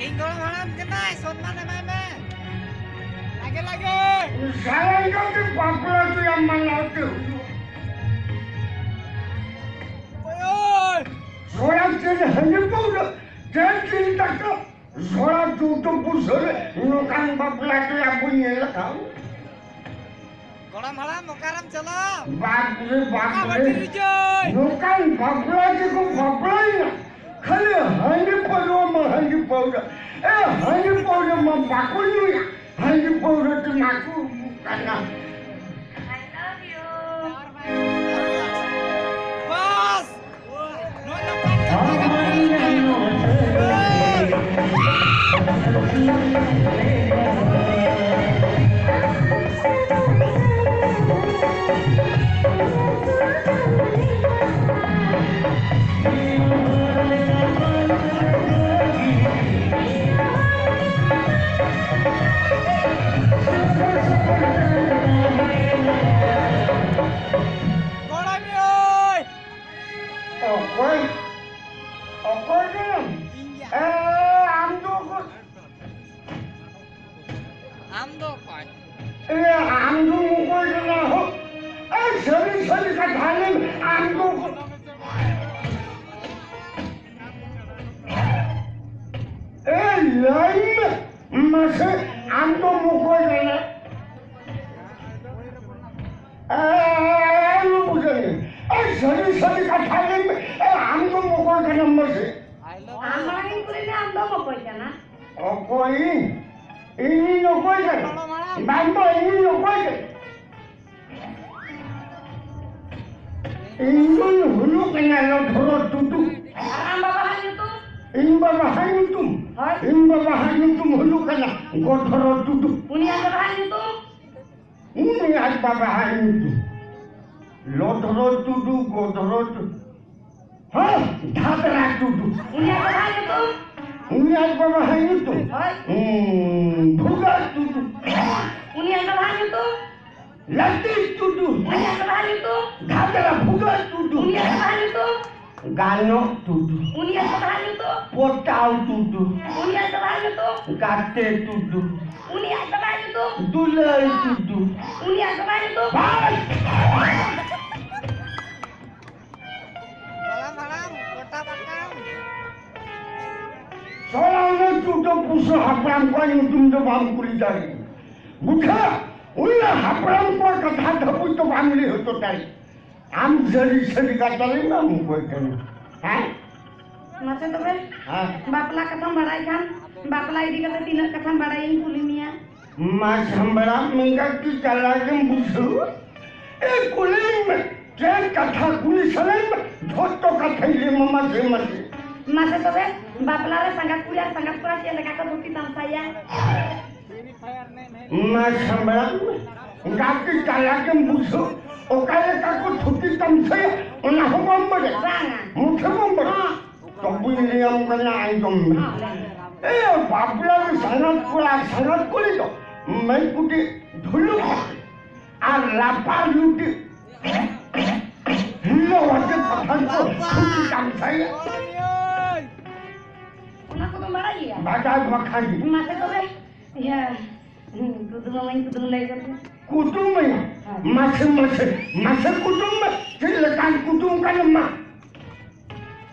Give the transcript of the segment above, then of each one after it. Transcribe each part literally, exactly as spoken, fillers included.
ᱤᱧ ᱜᱚᱲᱚᱢ ᱦᱟᱲᱟᱢ ᱠᱟᱱᱟᱭ, ᱥᱚᱱᱢᱟᱱ ᱮᱢᱟᱭ ᱢᱮ᱾ ᱞᱟᱜᱮ, ᱞᱟᱜᱮ᱾ ᱥᱟᱞᱟ ᱤᱧ ᱫᱚ ᱵᱟᱯᱞᱟ ᱫᱚ ᱭᱟ ᱢᱟᱱᱟᱣ ᱛᱮ ᱦᱩᱭᱩᱜ᱾ ᱚᱠᱚᱭ ᱳᱭ? ᱥᱚᱲᱟ ᱪᱮᱫ ᱦᱟᱺᱰᱤ ᱯᱟᱹᱣᱨᱟᱹ, ᱪᱮᱫ ᱪᱤᱱᱛᱟ ᱠᱚ? ᱥᱚᱲᱟ ᱪᱩᱴᱩ ᱯᱩᱥᱟᱹᱨ ᱱᱚᱝᱠᱟᱱ ᱵᱟᱯᱞᱟ ᱫᱚ ᱭᱟ ᱵᱟᱹᱧ ᱧᱮᱞ ᱟᱠᱟᱫ᱾ ᱜᱚᱲᱚᱢ ᱦᱟᱲᱟᱢ, ᱚᱠᱟᱨᱮᱢ ᱪᱟᱞᱟᱣ? ᱵᱟᱯ ᱨᱮ ᱵᱟᱯ ᱚᱠᱟ ᱨᱮ᱾ ᱵᱟᱹᱴᱤ ᱨᱮᱪᱚᱭ? ᱱᱚᱝᱠᱟᱱ ᱵᱟᱯᱞᱟ ᱜᱮᱠᱚ ᱵᱟᱯᱞᱟᱭᱮᱱᱟ᱾ ᱠᱷᱟᱹᱞᱤ ᱦᱟᱺᱰᱤ ᱯᱟᱹᱣᱨᱟᱹ ᱢᱟ ᱦᱟᱺᱰᱤ ᱯᱟᱹᱣᱨᱟᱹ᱾ ᱮ, ᱦᱟᱺᱰᱤ ᱯᱟᱹᱣᱨᱟᱹ ᱢᱟ ᱵᱟᱠᱚ ᱧᱩᱭᱟ᱾ ᱦᱟᱺᱰᱤ ᱯᱟᱹᱣᱨᱟᱹ ᱛᱮ ᱢᱟᱠᱚ ᱠᱟᱱᱟ᱾ ᱵᱟᱥ! ᱚᱠᱚᱭ? ᱚᱠᱚᱭ ᱠᱟᱱᱟᱢ? ᱤᱧ ᱜᱮ᱾ ᱮ, ᱟᱢ ᱫᱚ ᱚᱠᱚᱭ? ᱟᱢ ᱫᱚ ᱚᱠᱚᱭ? ᱮ, ᱟᱢ ᱫᱚ ᱚᱠᱚᱭ ᱠᱟᱱᱟ ᱦᱳ? ᱮ, ᱥᱟᱹᱨᱤ ᱥᱟᱹᱨᱤ ᱠᱟᱛᱷᱟ ᱞᱟᱹᱭ ᱢᱮ, ᱟᱢ ᱫᱚ ᱚᱠᱚᱭ? ᱮ, ᱞᱟᱹᱭ ᱢᱮ, ᱢᱟᱥᱮ, ᱟᱢ ᱫᱚ ᱚᱠᱚᱭ ᱠᱟᱱᱟ? ᱮ, ᱟᱞᱚᱢ ᱵᱩᱡᱷᱟᱹᱣ᱾ ᱮ, ᱥᱟᱹᱨᱤ ᱥᱟᱹᱨᱤ ᱠᱟᱛᱷᱟ ᱞᱟᱹᱭ ᱢᱮ᱾ ᱮ, ᱟᱢ ᱫᱚ ᱚᱠᱚᱭ ᱠᱟᱱᱟᱢ ᱢᱟᱥᱮ? ᱟᱢ ᱢᱟᱲᱟᱝ ᱤᱧ ᱠᱩᱞᱤ ᱢᱮᱭᱟ, ᱟᱢ ᱫᱚᱢ ᱚᱠᱚᱭ ᱠᱟᱱᱟ? ᱚᱠᱚᱭ? ᱤᱧᱤᱧ ᱚᱠᱚᱭ ᱠᱟᱱᱟ? ᱵᱟᱝ ᱫᱚ ᱤᱧᱤᱧ ᱚᱠᱚᱭ ᱠᱟᱱᱟ? ᱤᱧ ᱫᱩᱧ ᱦᱩᱭᱩᱜ ᱠᱟᱱᱟ ᱞᱚᱫᱷᱚᱨᱚ ᱴᱩᱰᱩ᱾ ᱟᱨ ᱟᱢ ᱵᱟᱵᱟᱣᱟᱜ ᱧᱩᱛᱩᱢ? ᱤᱧ ᱵᱟᱵᱟᱣᱟᱜ ᱧᱩᱛᱩᱢ? ᱦᱳᱭ᱾ ᱤᱧ ᱵᱟᱵᱟᱣᱟᱜ ᱧᱩᱛᱩᱢ ᱦᱩᱭᱩᱜ ᱠᱟᱱᱟ ᱜᱚᱫᱷᱚᱨᱚ ᱴᱩᱰᱩ᱾ ᱩᱱᱤᱭᱟᱜ ᱵᱟᱵᱟᱣᱟᱜ ᱧᱩᱛᱩᱢ? ᱩᱱᱤ ᱟᱡ ᱵᱟᱵᱟᱣᱟᱜ ᱧᱩᱛᱩᱢ᱾ ᱞᱚᱫᱷᱚᱨᱚ ᱴᱩᱰᱩ, ᱜᱚᱫᱷᱚᱨᱚ ᱴᱩᱰᱩ᱾ ᱦᱮᱸ, ᱫᱷᱟᱫᱨᱟ ᱴᱩᱰᱩ᱾ ᱩᱱᱤᱭᱟᱜ ᱵᱟᱵᱟᱣᱟᱜ ᱧᱩᱛᱩᱢ? ᱩᱱᱤ ᱟᱡ ᱵᱟᱵᱟᱣᱟᱜ ᱧᱩᱛᱩᱢ? ᱦᱳᱭ᱾ ᱦᱩᱸ, ᱵᱷᱩᱜᱟᱹᱜ ᱴᱩᱰᱩ᱾ ᱩᱱᱤᱭᱟᱜ ᱵᱟᱵᱟᱣᱟᱜ ᱧᱩᱛᱩᱢ? ᱞᱟᱹᱴᱤ ᱴᱩᱰᱩ᱾ ᱩᱱᱤᱭᱟᱜ ᱵᱟᱵᱟᱣᱟᱜ ᱧᱩᱛᱩᱢ? ᱫᱷᱟᱫᱨᱟ ᱵᱷᱩᱜᱟᱹᱜ ᱴᱩᱰᱩ᱾ ᱩᱱᱤᱭᱟᱜ ᱵᱟᱵᱟᱣᱟᱜ ᱧᱩᱛᱩᱢ? ᱜᱟᱱᱚᱜ ᱴᱩᱰᱩ᱾ ᱩᱱᱤᱭᱟᱜ ᱫᱚ ᱵᱟᱝ ᱧᱩᱛᱩᱢ? ᱯᱚᱴᱟᱣ ᱴᱩᱰᱩ᱾ ᱩᱱᱤᱭᱟᱜ ᱫᱚ ᱵᱟᱝ ᱧᱩᱛᱩᱢ? ᱜᱟᱛᱮ ᱴᱩᱰᱩ᱾ ᱩᱱᱤᱭᱟᱜ ᱫᱚ ᱵᱟᱝ ᱧᱩᱛᱩᱢ? ᱫᱩᱞᱟᱹᱭ ᱴᱩᱰᱩ᱾ ᱩᱱᱤᱭᱟᱜ ᱫᱚ ᱵᱟᱝ ᱧᱩᱛᱩᱢ? ᱵᱟᱥ! ᱦᱟᱲᱟᱢ, ᱦᱟᱲᱟᱢ, ᱜᱚᱴᱟ ᱯᱟᱠᱟᱢ᱾ ᱥᱟᱞᱟ ᱚᱱᱟ ᱪᱩᱴᱟᱹ ᱯᱩᱥᱟᱹ ᱦᱟᱯᱲᱟᱢ ᱠᱚᱣᱟᱜ ᱧᱩᱛᱩᱢ ᱫᱚ ᱵᱟᱢ ᱠᱩᱞᱤ ᱫᱟᱲᱮᱭᱟᱜᱼᱟ᱾ ᱵᱩᱡᱷᱟᱹᱣ? ᱩᱱᱤ ᱦᱟᱯᱲᱟᱢ ᱠᱚᱣᱟᱜ ᱠᱟᱛᱷᱟ ᱫᱷᱟᱹᱵᱤᱡ ᱫᱚ ᱵᱟᱢ ᱞᱟᱹᱭ ᱦᱚᱪᱚ ᱫᱟᱲᱮᱭᱟᱜᱼᱟ᱾ ᱟᱢ ᱥᱟᱹᱨᱤ ᱥᱟᱹᱨᱤ ᱠᱟᱛᱷᱟ ᱞᱟᱹᱭ ᱢᱮ, ᱟᱢ ᱚᱠᱚᱭ ᱠᱟᱱᱟᱢ? ᱦᱮᱸ? ᱢᱟᱥᱮ ᱛᱚᱵᱮ, ᱦᱮᱸ? ᱵᱟᱯᱞᱟ ᱠᱟᱛᱷᱟᱢ ᱵᱟᱲᱟᱭ ᱠᱷᱟᱱ, ᱵᱟᱯᱞᱟ ᱤᱫᱤ ᱠᱟᱛᱮ ᱛᱤᱱᱟᱹᱜ ᱠᱟᱛᱷᱟᱢ ᱵᱟᱲᱟᱭᱟᱧ ᱠᱩᱞᱤ ᱢᱮᱭᱟ᱾ ᱢᱟ ᱥᱟᱢᱵᱲᱟᱣ ᱢᱮ ᱜᱟᱛᱮ, ᱪᱟᱞᱟᱜ ᱮᱢ ᱵᱩᱡᱷᱟᱹᱣ? ᱮ, ᱠᱩᱞᱤᱧ ᱢᱮ, ᱪᱮᱫ ᱠᱟᱛᱷᱟ ᱠᱩᱞᱤ ᱥᱟᱱᱟᱧ ᱢᱮ, ᱡᱷᱚᱛᱚ ᱠᱟᱛᱷᱟᱧ ᱞᱟᱹᱭ ᱟᱢᱟ, ᱢᱟᱥᱮ, ᱢᱟᱥᱮ᱾ ᱢᱟᱥᱮ ᱛᱚᱵᱮ, ᱵᱟᱯᱞᱟ ᱨᱮ ᱥᱟᱸᱜᱟᱛ ᱠᱩᱲᱤ ᱟᱨ ᱥᱟᱸᱜᱟᱛ ᱠᱚᱲᱟ ᱪᱮᱫ ᱞᱮᱠᱟ ᱠᱚ ᱫᱷᱩᱛᱤ ᱛᱟᱢᱥᱟᱭᱟ? ᱢᱟ ᱥᱟᱢᱵᱲᱟᱣ ᱢᱮ᱾ ᱜᱟᱛᱮ ᱪᱟᱞᱟᱠ ᱮᱢ ᱵᱩᱡᱷᱟᱹᱣ, ᱚᱠᱟ ᱞᱮᱠᱟ ᱠᱚ ᱫᱷᱩᱛᱤ ᱛᱟᱢᱥᱟᱭᱟ, ᱚᱱᱟ ᱦᱚᱸ ᱵᱟᱢ ᱵᱟᱲᱟᱭᱟ? ᱵᱟᱝᱟ᱾ ᱢᱩᱴᱷᱟᱹ ᱵᱟᱢ ᱵᱟᱲᱟᱭᱟ? ᱦᱚᱸ᱾ ᱛᱚᱵᱮᱧ ᱞᱟᱹᱭᱟᱢ ᱠᱟᱱᱟ, ᱟᱸᱡᱚᱢ ᱢᱮ᱾ ᱦᱚᱸ, ᱞᱟᱹᱭ ᱢᱮ᱾ ᱮ, ᱵᱟᱯᱞᱟ ᱨᱮ ᱥᱟᱸᱜᱟᱛ ᱠᱚᱲᱟ, ᱥᱟᱸᱜᱟᱛ ᱠᱩᱲᱤ ᱫᱚ ᱢᱟᱹᱭ ᱠᱩᱴᱤ ᱫᱷᱩᱞᱩ ᱟᱨ ᱞᱟᱯᱟᱨ ᱞᱩᱴᱤ ᱦᱤᱞᱳ ᱟᱛᱮ ᱯᱟᱛᱷᱟᱢ ᱠᱚ ᱫᱷᱩᱛᱤ ᱛᱟᱢᱥᱟᱭᱟ᱾ ᱚᱱᱟ ᱠᱚᱫᱚ ᱵᱟᱲᱟᱭ ᱜᱮᱭᱟ? ᱵᱟᱰᱟᱭ ᱵᱟᱠᱷᱟᱱ ᱜᱮ᱾ ᱢᱟᱥᱮ ᱛᱚᱵᱮ, ᱤᱭᱟᱹ, ᱠᱩᱫᱩᱢ ᱟᱢᱟᱹᱧ, ᱠᱩᱫᱩᱢ ᱞᱟᱹᱭ ᱠᱟᱛᱮ᱾ ᱠᱩᱫᱩᱢ ᱟᱹᱧ? ᱦᱮᱸ᱾ ᱢᱟᱥᱮ, ᱢᱟᱥᱮ, ᱢᱟᱥᱮ ᱠᱩᱫᱩᱢ ᱢᱮ᱾ ᱪᱮᱫ ᱞᱮᱠᱟᱱ ᱠᱩᱫᱩᱢ ᱠᱟᱱᱟ ᱢᱟ?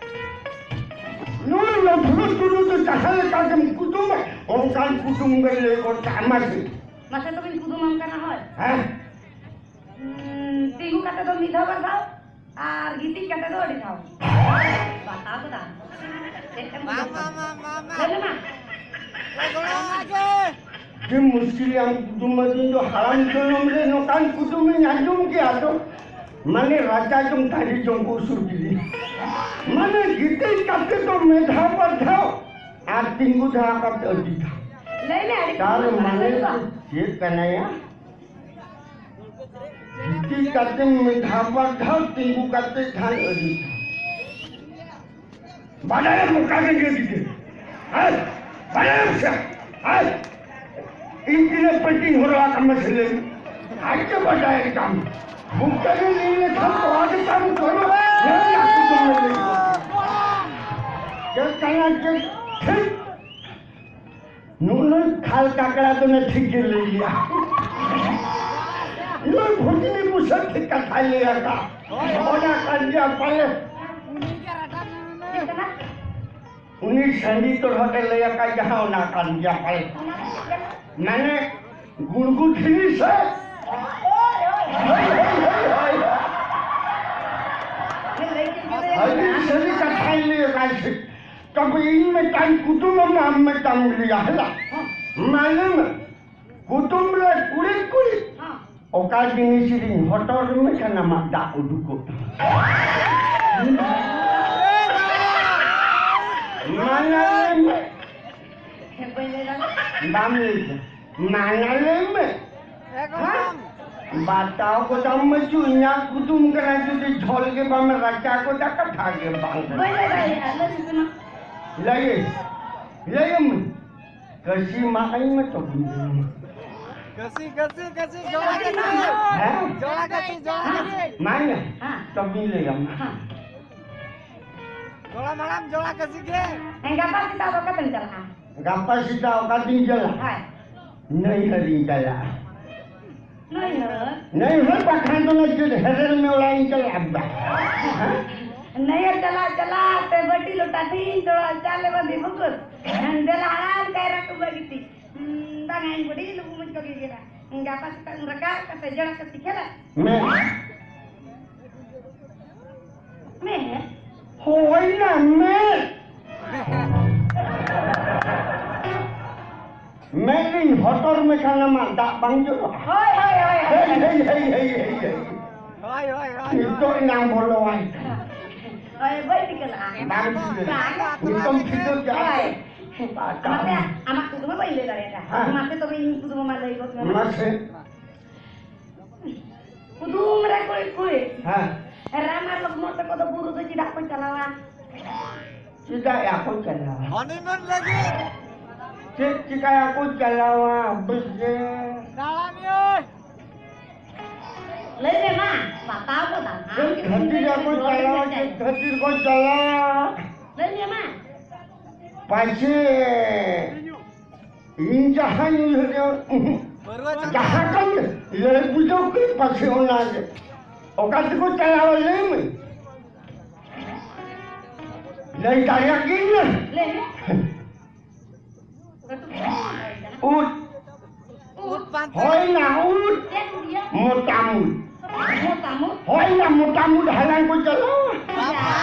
ᱱᱩᱭ ᱞᱚᱠᱷᱱᱚ ᱴᱩᱰᱩ ᱫᱚ ᱡᱟᱦᱟᱸ ᱞᱮᱠᱟ ᱜᱮᱢ ᱠᱩᱫᱩᱢᱟ, ᱚᱱᱠᱟᱱ ᱠᱩᱫᱩᱢ ᱜᱮ ᱞᱟᱹᱭ ᱜᱚᱫ ᱠᱟᱜᱼᱟ, ᱢᱟᱥᱮ᱾ ᱢᱟᱥᱮ ᱛᱚᱵᱮᱧ ᱠᱩᱫᱩᱢᱟᱢ ᱠᱟᱱᱟ, ᱦᱳᱭ᱾ ᱦᱮᱸ᱾ ᱩᱸ, ᱛᱤᱸᱜᱩ ᱠᱟᱛᱮ ᱫᱚ ᱢᱤᱫ ᱫᱷᱟᱣ ᱵᱟᱨ ᱫᱷᱟᱣ, ᱟᱨ ᱜᱤᱛᱤᱡ ᱠᱟᱛᱮ ᱫᱚ ᱟᱹᱰᱤ ᱫᱷᱟᱣ᱾ ᱵᱟᱛᱟᱣ ᱠᱮᱫᱟ᱾ ᱪᱮᱫ ᱮᱢ ᱢᱟ, ᱠᱩᱫᱩᱢ? ᱢᱟ, ᱢᱟ, ᱢᱟ, ᱢᱟ᱾ ᱞᱟᱹᱭ ᱢᱮ ᱢᱟ᱾ ᱞᱟᱹᱭ ᱜᱚᱲᱚ ᱟᱢᱟ ᱜᱮ᱾ ᱟᱹᱰᱤ ᱢᱩᱥᱠᱤᱞ ᱟᱢ ᱠᱩᱫᱩᱢ ᱟᱹᱫᱤᱧ ᱫᱚ, ᱦᱟᱲᱟᱢ ᱡᱚᱱᱚᱢ ᱨᱮ ᱱᱚᱝᱠᱟᱱ ᱠᱩᱫᱩᱢᱤᱧ ᱟᱸᱡᱚᱢ ᱠᱮᱜᱼᱟ ᱛᱚ, ᱢᱟᱱᱮ ᱨᱟᱪᱟ ᱡᱚᱢ ᱛᱟᱹᱨᱤ ᱡᱚᱢ ᱠᱚ ᱩᱥᱩᱨ ᱠᱤᱫᱤᱧ᱾ ᱢᱟᱱᱮ ᱜᱤᱛᱤᱡ ᱠᱟᱛᱮ ᱫᱚ ᱢᱤᱫ ᱫᱷᱟᱣ ᱵᱟᱨ ᱫᱷᱟᱣ ᱟᱨ ᱛᱤᱸᱜᱩ ᱫᱷᱟᱣ ᱠᱟᱛᱮ ᱟᱹᱰᱤ ᱫᱷᱟᱣ᱾ ᱞᱟᱹᱭ ᱢᱮ, ᱟᱹᱰᱤ ᱛᱟᱨ ᱠᱩᱫᱩᱢ ᱢᱟᱱᱮ ᱠᱟᱱᱟ ᱫᱚ᱾ ᱪᱮᱫ ᱠᱟᱱᱟᱭᱟ? ᱜᱤᱛᱤᱡ ᱠᱟᱛᱮ ᱢᱤᱫ ᱫᱷᱟᱣ ᱵᱟᱨ ᱫᱷᱟᱣ, ᱛᱤᱸᱜᱩ ᱠᱟᱛᱮ ᱫᱷᱟᱣ ᱟᱹᱰᱤ ᱫᱷᱟᱣ᱾ ᱵᱟᱰᱟᱭᱟᱢ ᱚᱠᱟ ᱨᱮ ᱜᱮ ᱜᱤᱫᱟᱹᱨ? ᱦᱮᱸ? ᱵᱟᱰᱟᱭᱟᱢ ᱥᱮ? ᱦᱮᱸ? ᱤᱧ ᱛᱤᱱᱟᱹᱜ ᱯᱟᱹᱴᱤᱧ ᱦᱚᱨᱚᱜ ᱟᱠᱟᱫ ᱢᱮ ᱥᱮ ᱞᱟᱹᱭ ᱢᱮ? ᱟᱡ ᱜᱮ ᱵᱟᱰᱟᱭ ᱛᱟᱢ᱾ ᱵᱩᱠᱟᱹ ᱨᱮ ᱞᱟᱹᱭ ᱞᱮᱠᱷᱟᱱ ᱛᱚᱣᱟ ᱜᱮ ᱛᱟᱢ ᱡᱚᱨᱚᱜᱼᱟ᱾ ᱪᱮᱫ ᱠᱟᱱᱟ ᱪᱮᱫ? ᱴᱷᱤᱠ᱾ ᱱᱩᱱᱟᱹᱜ ᱠᱷᱟᱞ ᱠᱟᱠᱲᱟ ᱫᱚ ᱱᱮ ᱴᱷᱤᱠ ᱜᱮ ᱞᱟᱹᱭ ᱜᱮᱭᱟ᱾ ᱱᱩᱭ ᱵᱷᱩᱛᱱᱤ ᱵᱩᱥᱟᱹᱜ ᱴᱷᱤᱠ ᱠᱟᱛᱷᱟᱭ ᱞᱟᱹᱭ ᱟᱠᱟᱫ᱾ ᱚᱱᱟ ᱠᱟᱱ ᱜᱮᱭᱟ ᱯᱟᱞᱮ᱾ ᱩᱱᱤ ᱥᱟᱺᱰᱤ ᱛᱚᱨᱦᱚᱫ ᱮ ᱞᱟᱹᱭ ᱟᱠᱟᱫ ᱡᱟᱦᱟᱸ, ᱚᱱᱟ ᱠᱟᱱ ᱜᱮᱭᱟ ᱯᱟᱞᱮ᱾ ᱢᱟᱱᱮ ᱜᱩᱲᱜᱩ ᱫᱷᱤᱨᱤ ᱥᱮ? ᱦᱳᱭ, ᱦᱳᱭ, ᱦᱳᱭ, ᱦᱳᱭ᱾ ᱟᱹᱰᱤ ᱥᱟᱹᱨᱤ ᱠᱟᱛᱷᱟᱭ ᱞᱟᱹᱭ ᱟᱠᱟᱫ ᱥᱮ᱾ ᱛᱚᱵᱮ ᱤᱧ ᱢᱤᱫᱴᱟᱝ ᱠᱩᱫᱩᱢ ᱟᱢ, ᱟᱢ ᱢᱤᱫᱴᱟᱝ ᱞᱟᱹᱭᱟ, ᱦᱮᱞᱟ᱾ ᱢᱟ ᱞᱟᱹᱭ ᱢᱮ᱾ ᱠᱩᱫᱩᱢ ᱨᱮ ᱠᱩᱲᱤᱫ ᱠᱩᱲᱤᱫ᱾ ᱦᱮᱸ᱾ ᱚᱠᱟ ᱡᱤᱱᱤᱥ ᱨᱤᱧ ᱦᱚᱴᱚᱨ ᱢᱮᱠᱷᱟᱱ ᱟᱢᱟᱜ ᱫᱟᱜ ᱩᱰᱩᱠᱚᱜ ᱛᱟᱢᱟ? ᱢᱟᱱᱟ ᱞᱟᱹᱭ ᱢᱮ᱾ ᱦᱮᱸ, ᱵᱟᱹᱧ ᱞᱟᱹᱭ ᱫᱟᱲᱮᱭᱟᱜᱼᱟ᱾ ᱵᱟᱢ ᱞᱟᱹᱭ ᱫᱟ᱾ ᱢᱟᱱᱟ ᱞᱟᱹᱭ ᱢᱮ᱾ ᱮᱠᱫᱚᱢ᱾ ᱦᱮᱸ? ᱵᱟᱛᱟᱣ ᱠᱚᱫᱟᱢ ᱢᱟᱹᱪᱩ, ᱤᱧᱟᱹᱜ ᱠᱩᱫᱩᱢ ᱠᱟᱱᱟ, ᱡᱩᱫᱤ ᱡᱷᱚᱞ ᱜᱮ ᱵᱟᱢ ᱨᱟᱪᱟ ᱜᱚᱫᱟ, ᱠᱟᱛᱷᱟ ᱜᱮ ᱵᱟᱝ ᱠᱟᱱᱟ᱾ ᱵᱟᱹᱧ ᱞᱟᱹᱭ ᱫᱟᱲᱮᱭᱟᱜᱼᱟ, ᱞᱟᱹᱭ ᱢᱮ ᱥᱮ ᱢᱟ᱾ ᱞᱟᱹᱭᱟᱹᱧ, ᱞᱟᱹᱭᱟᱹᱧ ᱢᱮ᱾ ᱠᱟᱹᱥᱤ ᱢᱟᱜ ᱟᱹᱧ ᱢᱮ ᱛᱚᱵᱮᱧ ᱞᱟᱹᱭᱟᱢᱟ᱾ ᱠᱟᱹᱥᱤ, ᱠᱟᱹᱥᱤ, ᱠᱟᱹᱥᱤ, ᱡᱚᱲᱟ ᱠᱟᱹᱥᱤ᱾ ᱦᱮᱸ? ᱡᱚᱲᱟ ᱠᱟᱹᱥᱤ, ᱡᱚᱲᱟ ᱠᱟᱹᱥᱤ᱾ ᱢᱟᱜ ᱟᱹᱧ ᱢᱮ᱾ ᱦᱮᱸ᱾ ᱛᱚᱵᱮᱧ ᱞᱟᱹᱭᱟᱢᱟ᱾ ᱦᱮᱸ᱾ ᱡᱚᱲᱟ ᱢᱟᱲᱟᱝ, ᱡᱚᱲᱟ ᱠᱟᱹᱥᱤ ᱜᱮ᱾ ᱦᱮᱸ, ᱜᱟᱯᱟ ᱥᱮᱛᱟᱜ ᱫᱚ ᱚᱠᱟᱛᱮᱢ ᱪᱟᱞᱟᱜᱼᱟ? ᱜᱟᱯᱟ ᱥᱮᱛᱟᱜ ᱚᱠᱟᱛᱤᱧ ᱪᱟᱞᱟᱜᱼᱟ? ᱦᱳᱭ᱾ ᱱᱟᱹᱭᱦᱟᱹᱨᱤᱧ ᱪᱟᱞᱟᱜᱼᱟ᱾ ᱱᱟᱹᱭᱦᱟᱹᱨ? ᱱᱟᱹᱭᱦᱟᱹᱨ ᱵᱟᱠᱷᱟᱱ ᱫᱚ ᱱᱩᱭ ᱡᱩᱫᱤ ᱦᱮᱨᱮᱞ ᱢᱮ ᱚᱲᱟᱜ ᱤᱧ ᱪᱟᱞᱟᱜᱼᱟ᱾ ᱱᱟᱹᱭᱦᱟᱹᱨ ᱪᱟᱞᱟᱜ, ᱪᱟᱞᱟᱜ ᱛᱮ ᱵᱟᱹᱴᱤ ᱞᱚᱴᱟ ᱴᱷᱤᱧ ᱛᱚᱲᱟ ᱪᱟᱞᱮ ᱵᱟᱸᱫᱤ ᱵᱷᱩᱠᱩᱨ᱾ ᱫᱮᱞᱟ ᱦᱟᱲᱟᱢ ᱠᱟᱭᱨᱟ ᱠᱚ ᱵᱟᱹᱜᱤᱛᱤ᱾ ᱵᱟᱝᱟ, ᱤᱧ ᱵᱩᱰᱷᱤ ᱞᱩᱵᱩ ᱢᱚᱡᱽ ᱠᱚ ᱜᱮ ᱜᱮᱨᱟ᱾ ᱜᱟᱯᱟ ᱥᱮᱛᱟᱜ ᱮᱢ ᱨᱟᱠᱟᱵ ᱠᱟᱛᱮ ᱡᱚᱲᱟ ᱠᱟᱹᱥᱤ ᱠᱷᱮᱞᱟ᱾ ᱢᱮ᱾ ᱢᱮ᱾ ᱦᱳᱭ ᱱᱟ, ᱢᱮ᱾ ᱢᱮᱫ ᱨᱤᱧ ᱦᱚᱴᱚᱨ ᱢᱮᱠᱷᱟᱱ ᱟᱢᱟᱜ ᱫᱟᱜ ᱵᱟᱝ ᱡᱚᱨᱚᱜᱼᱟ? ᱦᱳᱭ, ᱦᱳᱭ, ᱦᱳᱭ, ᱦᱳᱭ᱾ ᱦᱮᱭ, ᱦᱮᱭ, ᱦᱮᱭ, ᱦᱮᱭ, ᱦᱮᱭ, ᱦᱮᱭ᱾ ᱦᱳᱭ, ᱦᱳᱭ, ᱦᱳᱭ, ᱱᱤᱛᱚᱜ ᱦᱳᱭ᱾ ᱮᱱᱟᱝ ᱵᱚᱞᱚᱣᱟᱭ ᱠᱟᱱᱟ᱾ ᱦᱳᱭ, ᱵᱟᱹᱧ ᱴᱷᱤᱠᱟᱹ ᱞᱟᱜᱼᱟ᱾ ᱵᱟᱝ ᱴᱷᱤᱠᱟᱹ᱾ ᱵᱟᱝ᱾ ᱱᱤᱛᱚᱝ ᱴᱷᱤᱠᱟᱹ ᱠᱮᱜᱼᱟ᱾ ᱦᱳᱭ᱾ ᱟᱪᱪᱷᱟ᱾ ᱟᱢᱟᱜ ᱛᱮ, ᱟᱢᱟᱜ ᱠᱩᱫᱩᱢ ᱦᱚᱸ ᱵᱟᱹᱧ ᱞᱟᱹᱭ ᱫᱟᱲᱮᱭᱟᱫᱟ᱾ ᱦᱮᱸ᱾ ᱢᱟᱥᱮ ᱛᱚᱵᱮ ᱤᱧ ᱠᱩᱫᱩᱢ ᱢᱟ ᱞᱟᱹᱭ ᱜᱚᱫ ᱢᱮ᱾ ᱢᱟᱥᱮ᱾ ᱠᱩᱫᱩᱢ ᱨᱮ ᱠᱩᱲᱤᱫ ᱠᱩᱲᱤᱫ᱾ ᱦᱮᱸ᱾ ᱨᱟᱢ ᱟᱨ ᱞᱚᱠᱷᱢᱚᱱ ᱛᱟᱠᱚ ᱫᱚ ᱵᱩᱨᱩ ᱫᱚ ᱪᱮᱫᱟᱜ ᱠᱚ ᱪᱟᱞᱟᱣᱟ? ᱪᱮᱫᱟᱜ ᱭᱟ ᱠᱚ ᱪᱟᱞᱟᱣᱟ? ᱦᱚᱱᱤᱢᱩᱱ ᱞᱟᱹᱜᱤᱫ᱾ ᱪᱮᱫ ᱪᱤᱠᱟᱹᱭᱟ ᱠᱚ ᱪᱟᱞᱟᱣᱟ? ᱵᱩᱡᱷᱟᱹᱣ᱾ ᱫᱟᱬᱟᱱ ᱭᱟᱹᱭ᱾ ᱞᱟᱹᱭ ᱢᱮ ᱢᱟ, ᱵᱟᱛᱟᱣ ᱠᱚ ᱫᱟᱢ᱾ ᱟᱢ ᱪᱮᱫ ᱜᱮ ᱠᱷᱟᱹᱛᱤᱨ ᱠᱩᱞᱤ ᱟᱠᱚ ᱠᱩᱞᱤ ᱪᱟᱞᱟᱣ, ᱨᱮᱱᱟᱜ ᱪᱮᱫ ᱪᱟᱭ᱾ ᱠᱷᱟᱹᱛᱤᱨ ᱠᱚ ᱪᱟᱞᱟᱣ? ᱞᱟᱹᱭ ᱢᱮ ᱢᱟ᱾ ᱯᱟᱪᱷᱮ ᱤᱧ ᱡᱟᱦᱟᱸᱧ ᱩᱭᱦᱟᱹᱨ ᱮᱫᱟ, ᱩᱦᱩᱸ᱾ ᱯᱟᱹᱨᱣᱟᱹ ᱪᱟᱸᱫᱟ᱾ ᱡᱟᱦᱟᱸ ᱠᱟᱱ ᱞᱟᱹᱭ ᱵᱩᱡᱷᱟᱹᱣ ᱠᱮᱫ, ᱯᱟᱪᱷᱮ ᱚᱱᱟ ᱜᱮ᱾ ᱚᱠᱟ ᱛᱮᱠᱚ ᱪᱟᱞᱟᱣᱟ ᱞᱟᱹᱭ ᱢᱮ? ᱞᱟᱹᱭ ᱫᱟᱲᱮᱭᱟᱜ ᱜᱤᱭᱟᱹᱧ ᱱᱟ? ᱞᱟᱹᱭ ᱢᱮ᱾ ᱩᱫ᱾ ᱩᱫ ᱯᱟᱱᱛᱮ᱾ ᱦᱳᱭ ᱱᱟ ᱩᱫ᱾ ᱪᱮᱫ ᱩᱫ ᱭᱟ? ᱢᱚᱛᱟᱢ ᱩᱫ᱾ ᱢᱚᱛᱟᱢ ᱩᱫ? ᱦᱳᱭ ᱱᱟ, ᱢᱚᱛᱟᱢ ᱩᱫ ᱦᱟᱞᱟᱝ ᱠᱚ ᱪᱟᱞᱟᱣ᱾ ᱵᱟᱵᱟ᱾